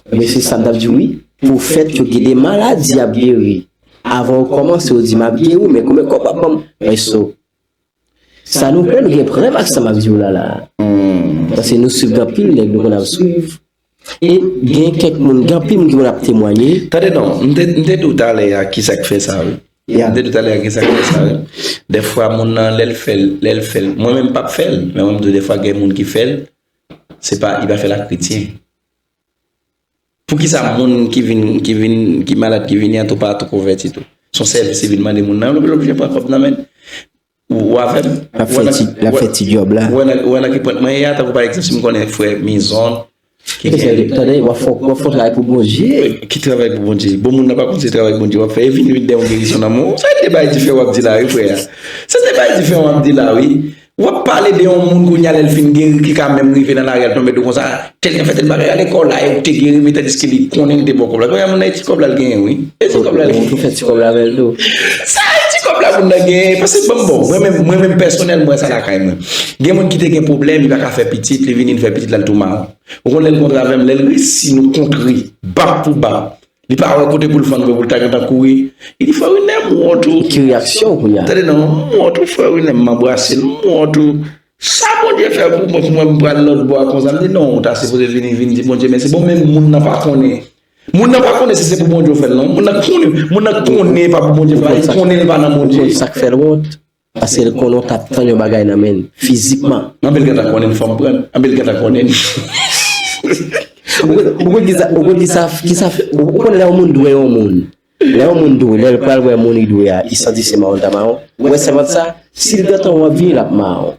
Men se sa m t ap di w, wi. Pwofèt yo gen de maladi y ap geri. Avan yo kòmanse, yo di m ap geri w, men konbyen kòb w ap ban m? Mèsi. Sa nou kwè, nou gen prèv ak sa m ap di w la la. Paske nou swiv gen anpil nèg nou konn ap swiv. E gen kèk moun, gen anpil moun ki konn ap temwanye. Tande non, m te, m te di w talè a kisa k fè sa, wi. M te di w talè a kisa k fè sa, wi. Dèfwa moun nan, lè l fè l, lè l fè l, mwen menm m p ap fè l, men mwen m di w dèfwa gen moun ki fè l, se pa, li pa fè l ak kretyen. Poukisa moun ki vin, ki vin, ki malad, ki vini an tou pa tou konvèti tou? Se yon sèvis li vin mande moun nan, l oblije pran kòb nan men l. Ou, ou avè m? L ap fè ti, l ap fè ti djòb la. Ou wè nan, ou wè nan ki pwent mwen ye a, tankou pa egzanp, si m konnen frè Mizon, ki gen. Tande, w ap fè, w ap fè yon travay pou Bondye. Ki travay pou Bondye? Bon, moun nan pa konn se travay Bondye w ap fè. E vin vin dèyè yon gerizon nan men w. Se de bagay diferan w ap di la, wi, frè. Se de bagay diferan w ap di la, wi. W ap pale de yon moun kounye a lè l fin geri ki ka menm rive nan lari al tonbe dou konsa, tèl jan fè tèl bagay, gade kò w la e ou te geri men tandiske li konnen li te ba w kòb la. Kounye a moun nan e ti kòb la l genyen wi. E ti kòb la l genyen. Ou fè ti kòb la avè l tou. Sa e ti kòb la moun nan genyen. Paske ban m bon, mwen menm, mwen menm pèsonèl mwen sa lakay mwen. Gen moun ki te gen pwoblèm, li pa ka fè pitit, li vini li fè pitit la l tou mawon. Ou konn lè l kontre avè m, lè l resi nou kontre, bab pou bab. Li pa wè kote pou l fann vre pou l ta gentan kouri. Li di, "Frè Wilnèm, m wont ou." Ki reyaksyon w kounye a? Tande non, "M wont ou, frè Wilnèm, m anbrase l, m wont ou." Sa Bondye fè pou mwen, pou mwen, m pral lòt bò a konsa. M di, "Non, ou ta sipoze vini, vin di Bondye mèsi." Bon, men moun nan pa konnen. Moun nan pa konnen si se pou Bondye w fè l, non. Moun nan konnen, moun nan konnen pa pou Bondye fè l, li konnen l pa nan Bondye. Ou konn sa k fè l wont? Paske l konnen w t ap tann yon bagay nan men l, fizikman. Anben l gentan konnen l fò m pran. Anben l gentan konnen l. Ou konn, ou konn kisa, ou konn kisa, kisa, ou konn lè yon moun dwe yon moun. Lè yon moun dwe, lè l pral wè moun li dwe a, li santi se mawon l ta mawon. Ou wè sèvant sa, si l gentan wè w ap vini, l ap mawon.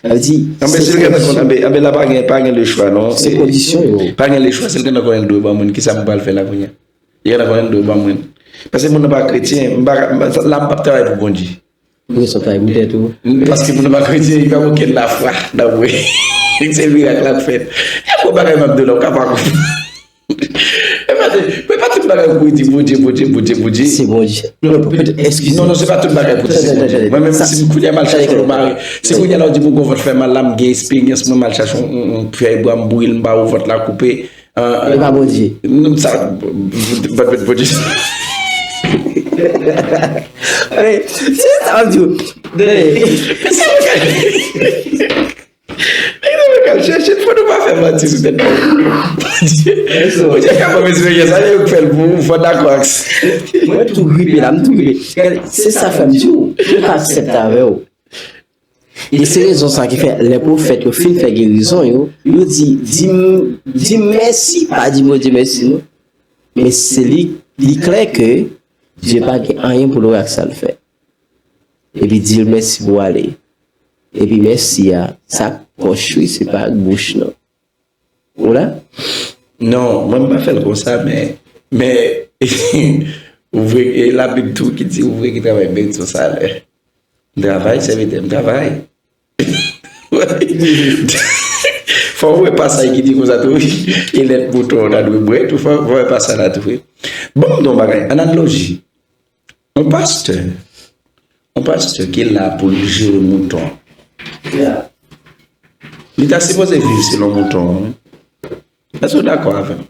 Sa vle di, anben si l gentan konnen, anben, anben la pa gen, pa gen lechwa, non. Se kondisyon yo. Pa gen lechwa, si l gentan konnen l dwe ban moun, kisa m pral fè la kounye a? Li gentan konnen l dwe ban moun. Paske moun nan pa kretyen, m pa ka, m pa, la m p ap travay pou Bondye. Ou gen sa travay pou tèt ou. Paske moun nan pa kretyen, li pa gen okenn lafwa nan mwen. Se mirak la k fèt. E bon bagay m ap di w la, ou ka pa konprann. E pa tout, e pa tout bagay pou di Bondye, Bondye, Bondye, Bondye. Se Bondye. Non, non, se pa tout bagay pou di se Bondye. Mwen menm, si m kounye a m al chache yon mari, si kounye a la w di m ou gon vant fè mal la, m gen esperyans, mwen m al chache yon, yon, yon fèy bwa, m bouyi l, m ba ou vant la koupe. E pa Bondye. Non, sa, bat, bat, Bondye. Se sa, m di w. Nèg yo kal chèche, fò nou pa fè manti sou tèt nou. Bondye, Bondye ka ban m esperyans, sa yo k fè l pou ou, fò dakò ak sa. Mwen tou gripe la, m tou gripe. Se sa fè m di w, m pa aksepte avè w. E se rezon sa ki fè, lè pwofèt yo fin fè gerizon yo, yo di, di m, di m mèsi, pa di Bondye mèsi, non. Men se li, li klè ke Dye pa gen anyen pou l wè ak sa l fè. Epi di l mèsi pou ale. Epi mèsi a, sa ak pòch wi, se pa ak bouch, non. Ou la? Non, mwen m pa fè l konsa, men, men, ou vre, e Labib tou ki di, ou vre ki travay merite yon salè. M travay, sèvitè, m travay. Fò w wè pasaj ki di konsa tou, wi. E lèt mouton an ta dwe bwè tou, fò, fò w wè pasaj la tou, wi. Bon, m di yon bagay, analoji. Yon pastè, yon pastè ki la pou l jere mouton. Li ta sipoze viv selon mouton an, wi. Èske w dakò avè m?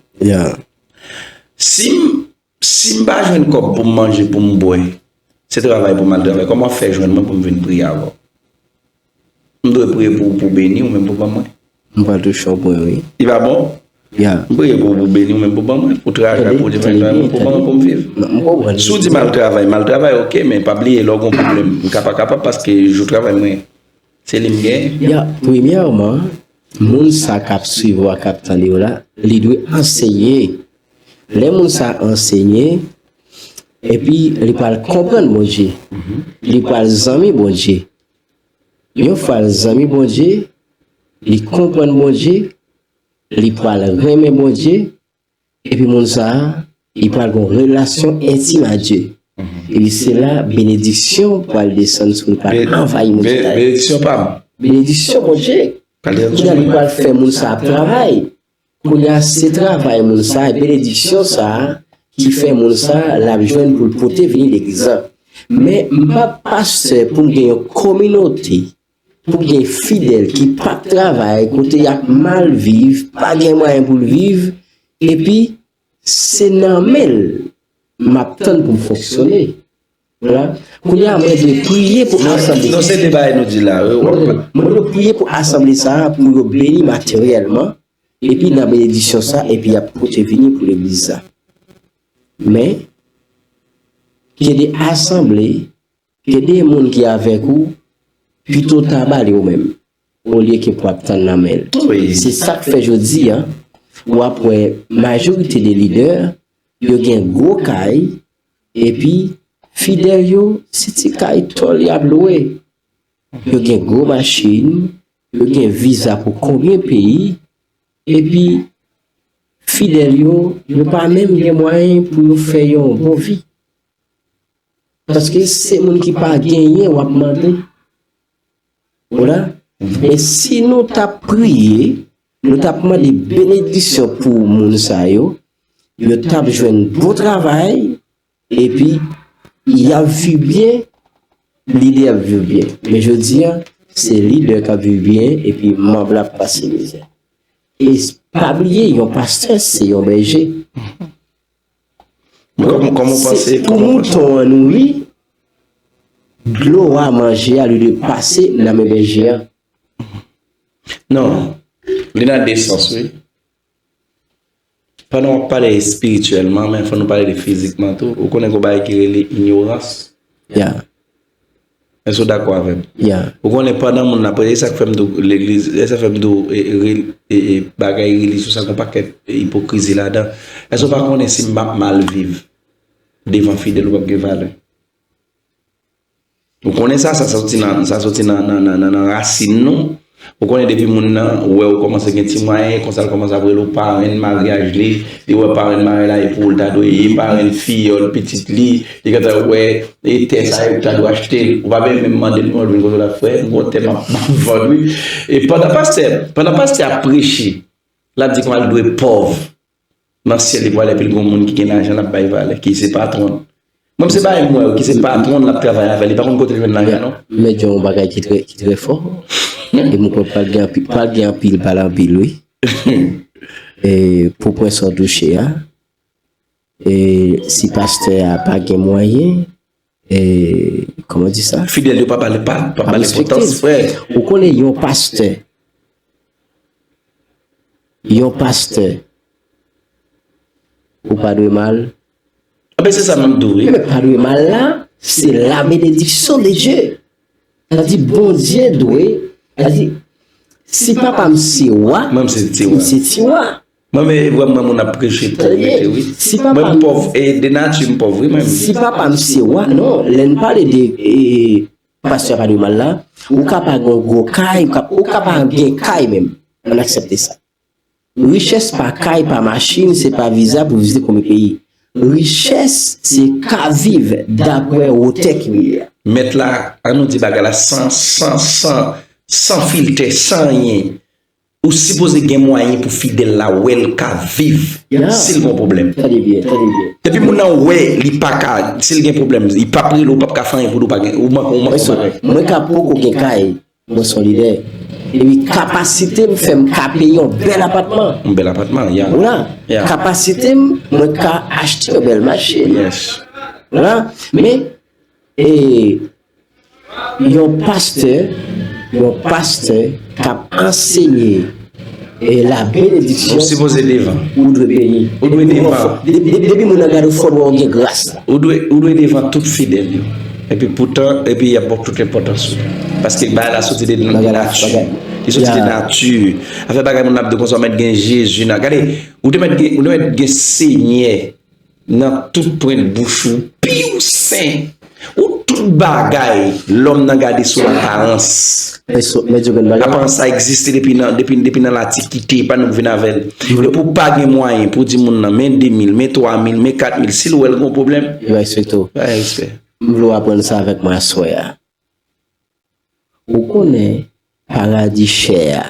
Si m, si m pa jwenn kòb pou m manje, pou m bwè, se travay pou m al travay. Kòman w fè jwenn mwen pou m vin priye avè w? M dwe priye pou ou, pou w beni w, menm pou ban mwen. M pral touche yon pwen, wi. Li pa bon? M priye pou ou, pou w beni w, menm pou ban mwen. Pou trajè, pou w di mwen, pou ban mwen, pou m viv. Si w di m al travay, m al travay, oke, men pa bliye, lè w gen yon pwoblèm, m ka pa kapab paske jou travay mwen, se li m genyen. Ya, premyèman, moun sa k ap swiv ou a, k ap tande w la, li dwe ansenye. Lè moun sa ansenye, epi li pral konprann Bondye. Li pral zanmi Bondye. Yon fwa l zanmi Bondye, li konprann Bondye, li pral renmen Bondye, epi moun sa a, li pral gen yon relasyon entim a Dye. Epi se la, benediksyon pral desann sou li, pral anvayi moun sa a. Benediksyon pa m. Benediksyon Bondye. Kounye a, li pral fè moun sa a travay. Kounye a, se travay moun sa a, benediksyon sa a, ki fè moun sa a, l ap jwenn pou l pote vini legliz la. Men, m pa pastè pou m gen yon kominote, pou m gen fidèl ki p ap travay, kote y ap mal viv, pa gen mwayen pou l viv, epi se nan men l m ap tann pou m fonksyone. Kounye a, mwen dwe priye pou asanble sa. Non, se de bagay nou di la, wi. Mwen dwe, mwen dwe priye pou asanble sa a, pou yo beni materyèlman, epi nan benediksyon sa, epi y ap pote vini pou legliz sa. Men, gen de asanble, gen de moun ki avèk ou, pito ta ba li ou menm, olye ke pou ap tann nan men l. Se sa k fè jodi a, w ap wè majorite de lidè, yo gen gwo kay, epi fidèl yo, se ti kay tòl y ap lwe. Yo gen gwo machin, yo gen viza pou konbyen peyi, epi fidèl yo, yo pa menm gen mwayen pou yo fè yon bon vi. Paske se moun ki pa genyen w ap mande. Ou la? Men si nou t ap priye, nou t ap mande benediksyon pou moun sa yo, yo t ap jwenn bon travay, epi y ap viv byen, lidè ap viv byen. Men jodi a, se lidè k ap viv byen, epi manm la ap pase mizè. E pa bliye, yon pastè, se yon bèje. Kòman ou panse? Pou mouton an nouri, dlo a, manje a, li dwe pase nan men bèje a. Non. Li nan de sans, wi. Pandan w ap pale espirityèlman, men fò nou pale de fizikman tou. Ou konnen gon bagay ki rele inyorans? Ya. Èske w dakò avè m? Ya. Ou konnen pandan moun nan ap rele, e sa k fè m di w legliz, e sa k fè m di w e, e, e, e, bagay relijyon sa gon pakèt ipokrizi ladan. Èske w pa konnen si m ap mal viv devan fidèl ou p ap gen valè? Ou konnen sa, sa soti nan, sa soti nan, nan, nan, nan, nan rasin nou. Ou konnen depi moun nan wè ou kòmanse gen ti mwayen, konsa l kòmanse ap rele w parenn maryaj li, li wè parenn maryaj la e pou ou l ta dwe ye, parenn fiyòl pitit li, li gentan wè e tè sa yo ta dwe achte l. Ou pa menm mande l pou l vin kote w la, frè, m gon tè m ap vann wi. E pandan pastè, pandan pastè ap preche, l ap di kòman l dwe pòv. Nan syèl li pwale epi l gon moun ki gen lajan l ap bay valè, ki se patwon l. Mwen m se bagay m wè yo, ki se patwon l l ap travay avè l, li pa konn kote l jwenn lajan non. Men gen yon bagay ki trè, ki trè fò. E mwen kwè pral gen anpil, pral gen anpil pale anpil wi. E pou pwen sa w touche a, e si pastè a pa gen mwayen, e kòman di sa? Fidèl yo pa ba l, pa, pa ba l enpòtans, frè. Ou konnen yon pastè, yon pastè, ou pa dwe mal. Anben se sa menm tou wi. Men pa dwe mal la, se la bénédiction de Dieu. Sa di Bondye dwe, sa di si papa m se wa, Mwen m se ti wa. M se ti wa. Mwen men vrèman moun ap preche pòv rete wi. Si papa Mwen m m- pòv e de nati m pòv wi mwen. Si papa m se wa, non, lè n pale de e, pastè pa dwe mal la, ou ka pa gen gwo kay, ou ka, ou ka pa gen kay menm. Ann aksepte sa. Richès pa kay, pa machin, se pa viza pou vizite premye peyi. Richès se ka viv dapre wotè ke w ye a. Mèt la, an nou di bagay la san, san, san, san filtè, san anyen. Ou sipoze gen mwayen pou fidèl la wè l ka viv Ya. si l gon pwoblèm. Tande byen, tande byen. Depi moun nan wè li pa ka, si l gen pwoblèm, li p ap rele w, p ap ka fè anyen pou li, ou pa gen, ou manke, ou manke yon bagay. Mwen ka poko gen kay, mwen se yon lidè. Epi kapasite m fè m ka peye yon bèl apatman. Yon bèl apatman, ya. Ou la, Ya. kapasite m, mwen ka achte yon bèl machin. Yes. Ou la, men e, yon pastè, yon pastè k ap ansenye e la Ou benediksyon, sipoze devan. ou dwe beni. Ou dwe devan. De- de- Depi moun nan gade w fò, w gen gras la. Ou dwe, ou dwe devan tout fidèl yo. Epi poutan, epi y ap ba w tout enpòtans ou. Paske bagay la soti de, de Bagay la, nati. bagay. Li soti de Ya. nati. Afè bagay moun ap di konsa, w mèt gen Jezi nan. Gade, ou te mèt gen, ou te mèt gen Senyè nan tout pwent bouch ou. Pi ou sen. Ou tout bagay, lòm nan gade sou aparans. Men so- men di w gen bagay. Aparans sa egziste depi nan, depi, depi nan latikite, pa nou k vin avè l. Epi ou pa gen mwayen pou di moun nan, men de mil, men twa mil, men kat mil, si l wè l gon pwoblèm, Li va respekte w. pa gen respè. M vle w aprann sa avèk mwen aswè a. Ou konnen paradi chè a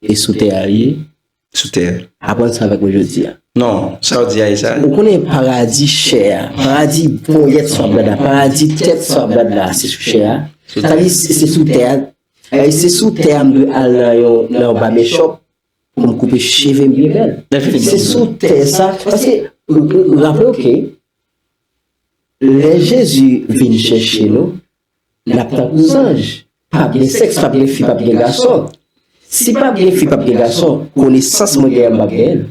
e sou tè a li ye? Sou tè. Aprann sa avèk mwen jodi a. Non, sa w di a e sa. Ou konnen paradi chè a, paradi ponyèt sa w ap gad la, paradi tèt sa w ap gad la, se sou chè a. Sa vle di se se sou tè a. E se sou tè a m dwe al nan yon, nan yon babechòp pou m koupe cheve m byen bèl. Se sou tè sa. Paske, raple w ke lè Jezi vin chèche nou, n ap tankou zanj. P ap gen sèks, p ap gen fi, p ap gen gason. Si p ap gen fi, p ap gen gason, konesans mwen genyen, m p ap genyen l.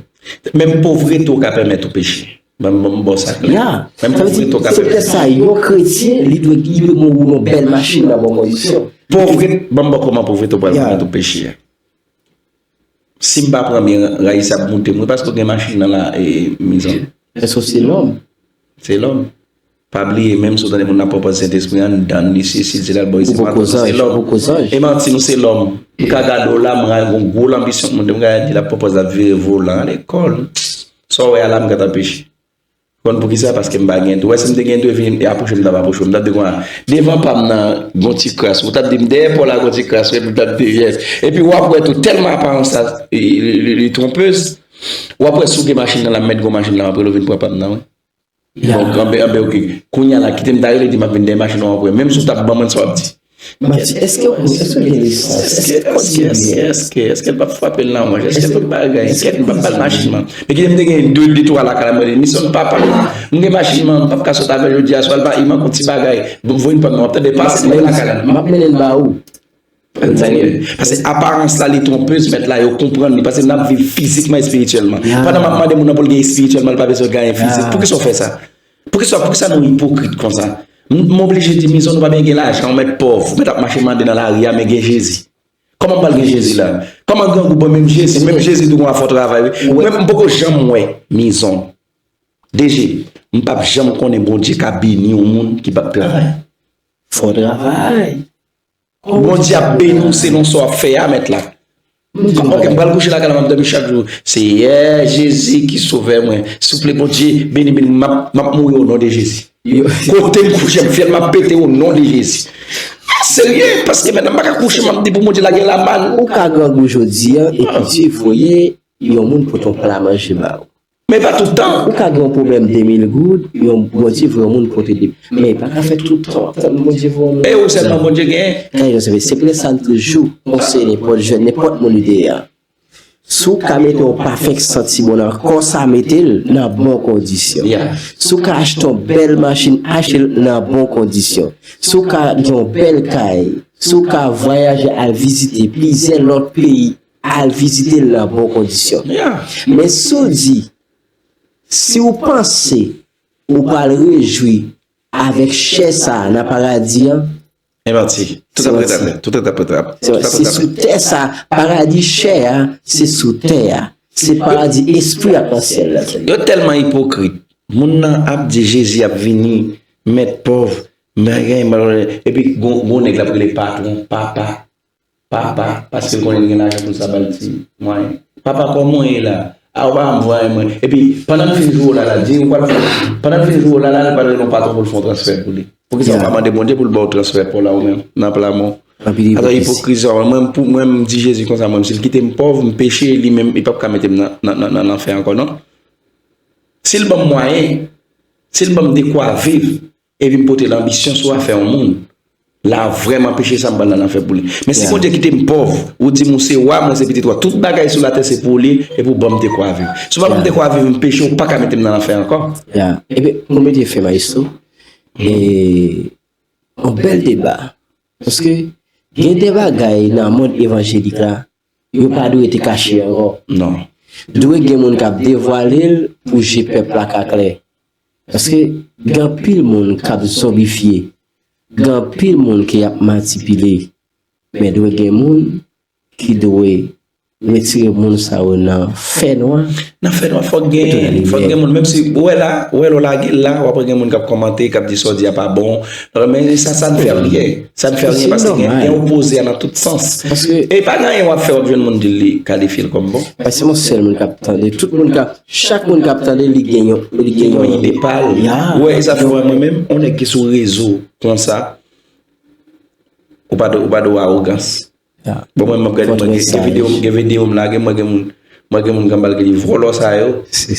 Menm povrete w ka pèmèt ou peche. Ban m, ban m ba w sa klè. Ya. Menm Sa vle povrete w di, ka se poutèt pèmèt. Sa, yon kretyen, li dwe, li dwe gen yon bèl machin nan bon kondisyon. Povrete, ban m ba w kòman povrete w pral Ya. pèmèt ou peche a. Si m pa pran byen, rayis ap moute m, wi, paske w gen machin nan la, e, mizon. Èske w se lòm? Se lòm. Pa bliye, menm si w tande moun ap pran pòz Sentespri anndan li, sesi, sela, bò, Ou isi, poko maton, se zanj, lòm. ou poko zanj. E manti, nou se lòm. M ka gade w la, m ka gon gwo lanbisyon, moun te m ka di l ap pran pòz ap vire volan, lekòl. Sa w wè a la, m ka t anpeche. Konn poukisa? Paske m pa gen dwe. Si m te gen dwe vin apwoche, m t ap apwoche w. M t ap di konsa, devan pa m nan, gon ti kras. Ou t ap di m, dèyè pa w la, gon ti kras. Epi m t ap di, yes. Epi w ap wè tou, tèlman aparans la, li, li, li, li twonpez. W ap wè si w gen machin nan la, m mèt gon machin nan, m ap rele w vin pran pa m nan, wi. Donk, anben, anben, oke. Kounye a la, kite m ta rele, di m ap vin dèyè machin nan, w ap wè. Menm si w t ap ban mwen sa w ap di. M ap di, èske, èske w gen lisans? Èske, èske, èske, èske, èske l p ap frape l nan wòch? Èske l p ap bagay? Kèt, m p ap ba l machin nan. Men kite m te gen de, de twa lakay la, mwen di, misyon papa, m gen machin nan, m p ap ka sot avè l jodi a, swa l pa, li manke yon ti bagay. Bon, voye l pa m nan, w ap tande pase nan lakay la. M ap mennen l ba ou. Paske aparans la, li twonpez, mèt la, yo konprann li, paske n ap viv fizikman, espirityèlman. Pandan m ap mande moun nan pou l gen espirityèlman, li pa bezwen genyen fizik. Poukisa w fè sa? Poukisa, poukisa nou ipokrit konsa? M, m oblije di, Mizon, nou pa byen gen lajan, ou mèt pòv, ou mèt ap mache mande nan lari a, men gen Jezi. Kòman m pral gen Jezi la? Kòman grangou ban menm Jezi, menm Jezi tou konn ap fè yon travay, wi. Mwen, m poko janm wè, Mizon. D J, m p ap janm konnen Bondye ka beni yon moun ki p ap travay. Fò travay. Bondye ap beni w selon sa w ap fè a, mèt la. Ok, m pral kouche lakay la, m ap dòmi chak jou. Seyè Jezi ki sovè mwen. Souple, Bondye, beni, beni m. M ap, m ap mouri o non de Jezi. Kote m kouche, m fyèl, m ap pete o non de Jezi. Serye, paske mentnan m pa ka kouche, m ap di pou Bondye lage lamann. Ou ka grangou jodi a, epi Dye voye yon moun pote yon pla manje ba ou. Men pa tout tan. Ou ka gen yon pwoblèm de mil goud, yon Bondye voye yon moun pote de. Men pa ka fè tout tan w ap tann Bondye voye yon moun. E ou sèlman Bondye genyen. Gade, se vre, se pou sa n toujou konseye nenpòt jèn, nenpòt moun li te ye a. Si w ka mete yon pafen k santi bon nan kò sa, mete l nan bon kondisyon. Si w ka achte yon bèl machin, achte l nan bon kondisyon. Si w ka gen yon bèl kay, si w ka vwayaje al vizite plizyè lòt peyi, al vizite l nan bon kondisyon. Men si w di, si w panse ou pral rejwi avèk chè sa a nan paradi an, se manti. Se manti. Se, se sou tè sa, paradi chè a, se sou tè a. Se paradi espri a nan syèl la sèlman. Yo tèlman ipokrit. Moun nan ap di Jezi ap vini, mèt pòv, men gen, epi gon, gon nèg l ap rele patwon, papa. Papa, paske l konnen l gen lajan pou l sa ba l ti mwayen. Papa, kòman w ye la? A, ou pa janm voye mwen. Epi, pandan l fin joure w la, l ap di, ou pral fè, pandan l fin joure w la, la, l pral rele yon patwon pou l fè yon transfè pou li. Poukisa ou pa mande Bondye pou l ba w transfè pa w la ou menm, nan pla men w? Atò, ipokrizi sa, mwen, pou mwen, m di Jezi konsa, mwen, si l kite m pòv, m peche, li menm, li p ap ka mete m nan, nan, nan, nan lanfè ankò, non. Si l ban m mwayen, si l ban m dekwa viv, epi m pote lanbisyon sou afè yon moun, la vrèman peche sa m pral nan lanfè pou li. Men si Bondye kite m pòv, ou di m ou se wa, mwen se pitit wa, tout bagay sou latè se pou li, epi ou ban m dekwa viv. Si w pa ban m dekwa viv, m peche, ou pa ka mete m nan lanfè ankò. Ya. Epi, pou mete fen, maestro, e, yon bèl deba. Paske gen de bagay nan mond evanjelik la, yo pa dwe rete kache ankò. Non. Dwe gen moun k ap devwale l pou je pèp la ka klè. Paske gen anpil moun k ap zonbifye. Gen anpil moun ki ap manipile. Men dwe gen moun ki dwe retire moun sa yo nan fènwa. Nan fènwa, fòk gen, fòk gen moun. Menm si, ou wè la, ou wè lè w lage l la, w ap wè gen moun k ap kòmante, k ap di sa w di a pa bon. Non, men sa, sa n fè anyen. Sa n fè anyen paske gen, gen opoze a nan tout sans. E pa gen anyen w ap fè, w ap jwenn moun di l li kalifye l kòm bon. Paske se yon sèl moun k ap tande. Tout moun k ap, chak moun k ap tande, li gen yon, li gen yon ide pa l. Ou wè, e sa fè w wè mwen menm, yon nèg ki sou rezo konsa, ou pa dwe, ou pa dwe arogans. Bon, mwen, m ap gade, mwen gen, gen videyo, gen videyo m lage, mwen gen moun, mwen gen moun k ap pale ki di vòlò sa yo,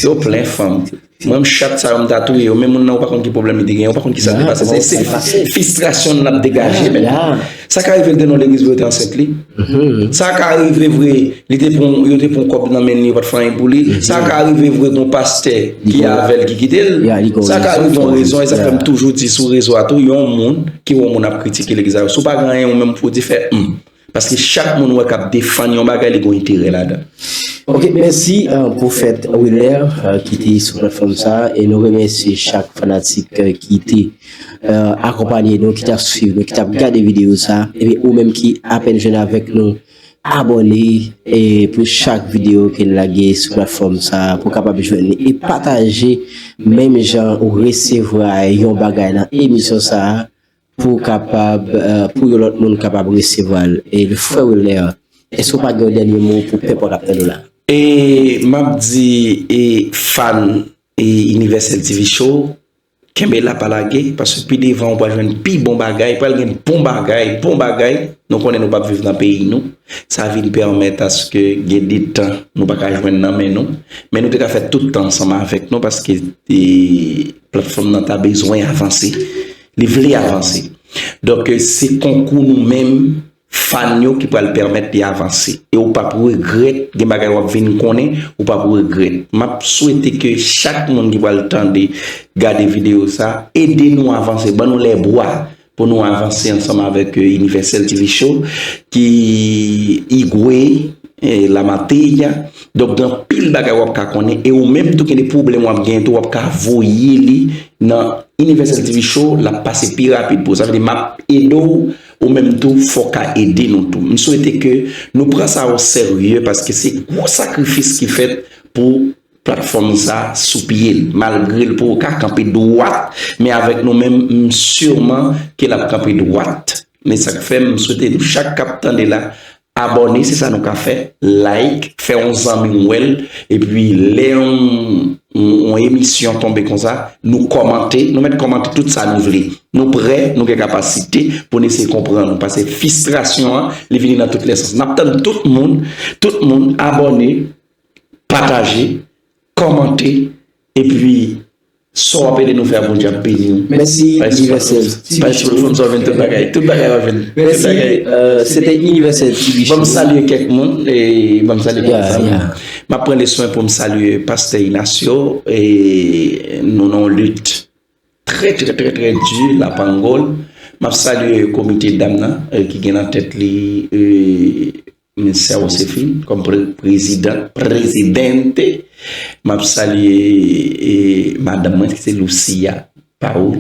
yo plen fanm. Mwen, m chat sa yo, m ta touye yo, men moun nan, ou pa konn ki pwoblèm li te gen, ou pa konn ki sa te pase. Se, se fistrasyon l ap degaje, men. Sa ka rive l te nan legliz vre, yo te ansent li. Sa ka rive vre, li te pran, yo te pran kòb nan men li, yo pa t fè anyen pou li. Sa ka rive vre, gon pastè ki avè l ki kite l. Sa ka rive yon rezon, e sa fè m toujou di sou rezo a tou, yon moun ki wè yon moun ap kritike legliz la, si w pa gen anyen ou menm pou w di, fè hum. Paske chak moun ou wè k ap defann yon bagay, li gen yon enterè ladan. Ok, mèsi, euh, Pwofèt Wilner, euh, ki te sou platfòm sa a, e nou remèsye chak fanatik, euh, ki te, euh, akonpanye nou, ki t ap swiv nou, ki t ap gade videyo sa a, epi ou menm ki apèn jwenn avèk nou, abòne, e pou chak videyo ke n lage sou platfòm sa a, pou w kapab jwenn li, e pataje, menm jan ou resevwa yon bagay nan emisyon sa a, pou w kapab, euh, pou yon lòt moun kapab resevwa l. E frè Wilner, èske w pa gen yon dènye mo pou pèp w k ap tande w la? E m ap di, e fan, e Universal T V Show. Kenbe la, pa lage, paske pi devan ou pral jwenn pi bon bagay, pral gen bon bagay, bon bagay. Nou konnen nou p ap viv nan peyi nou. Sa vin pèmèt aske gen de tan nou pa ka jwenn nan men nou, men nou te ka fè tout tan ansanm avèk nou paske e, platfòm nan ta bezwen avanse. Li vle avanse. Donk, se konkou nou menm, fan yo ki pral pèmèt li avanse. E ou p ap regrèt, gen bagay w ap vin konnen, ou p ap regrèt. M ap swete ke chak moun ki pral tande, gade videyo sa, ede nou avanse, ban nou lè bwa pou nou avanse ansanm avèk e, Universal T V Show, ki Igwe, e, Lamatilla. Donk, gen anpil bagay w ap ka konnen, e ou menm tou gen de pwoblèm w ap genyen tou, w ap ka voye li nan Universal T V Show, l ap pase pi rapid pou ou. Sa vle di, m ap ede w, ou menm tou, fò w ka ede nou tou. M swete ke nou pran sa o serye, paske se gwo sakrifis ki fèt pou platfòm sa sou pye l, malgre l poko ka kanpe dwat, men avèk nou menm, m siman ke l ap kanpe dwat. Men sa k fè m swete nou chak k ap tande la, abòne, se sa nou ka fè, like, fè yon zanmi w wè l, epi lè yon, yon, yon emisyon tonbe konsa, nou kòmante, nou mèt kòmante tout sa nou vle. Nou prè, nou gen kapasite pou n eseye konprann nou, paske fistrasyon an, li vini nan tout lè sans. N ap tann tout moun, tout moun abòne, pataje, kòmante, epi sa w ap ede nou fè a, Bondye ap beni w. Mèsi, Universal T V Show. Fòm sa w vin tout bagay. Tout bagay w ap vin. Tout bagay. Mèsi, se te Universal T V Show. Ban m salye kèk moun, e ban m salye kèk zanmi. M ap pran le swen pou m salye Pastè Ignacio, e nou nan yon lit trè, trè, trè, trè di, la pangol. M ap salye komite dam nan, e, ki gen nan tèt li, e, Sè Josephine, kòm pre-, prezidan, prezidente. M ap salye, e, madanm mwen, ki se Lucia Paul.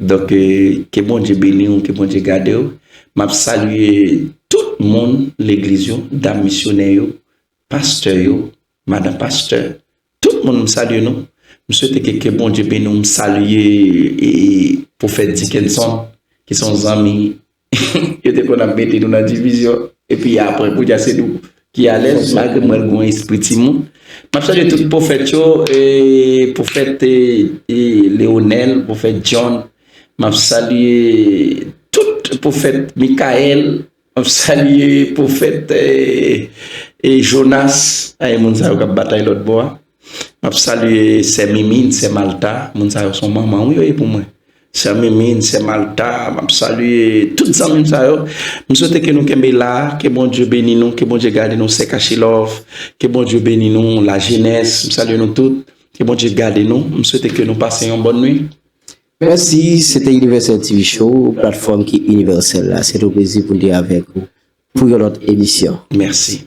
Donk, e, ke Bondye beni w, ke Bondye gade w. M ap salye tout moun legliz yo, dam misyonè yo, pastè yo, madanm pastè, tout moun, m salye nou. M swete ke, ke Bondye beni w. M salye, e, Pwofèt Dickenson, ki se yon zanmi. Yo te konn ap mete nou nan divizyon. Epi apre, kounye a se nou ki alèz, malgre mwen gen yon espri timoun. M ap salye tout pwofèt yo, e, pwofèt, e, e, Leonel, pwofèt John. M ap salye tout pwofèt Michael. M ap salye pwofèt, e, e, Jonas. Ay, moun sa yo k ap batay lòt bò a. M ap salye sè Mimine, sè Malta. Moun sa yo se yon manman, wi, yo ye pou mwen. Sè Mimine, sè Malta, m ap salye tout zanmi m sa yo. M swete ke nou kenbe la, ke Bondye beni nou, ke Bondye gade nou, sè Kache Love, ke Bondye beni nou, lajenès, m salye nou tout, ke Bondye gade nou, m swete ke nou pase yon bòn nwit. Mèsi, se te Universal T V Show, platfòm ki inivèsèl la. Se yon plezi pou n te avèk ou pou yon lòt emisyon. Mèsi.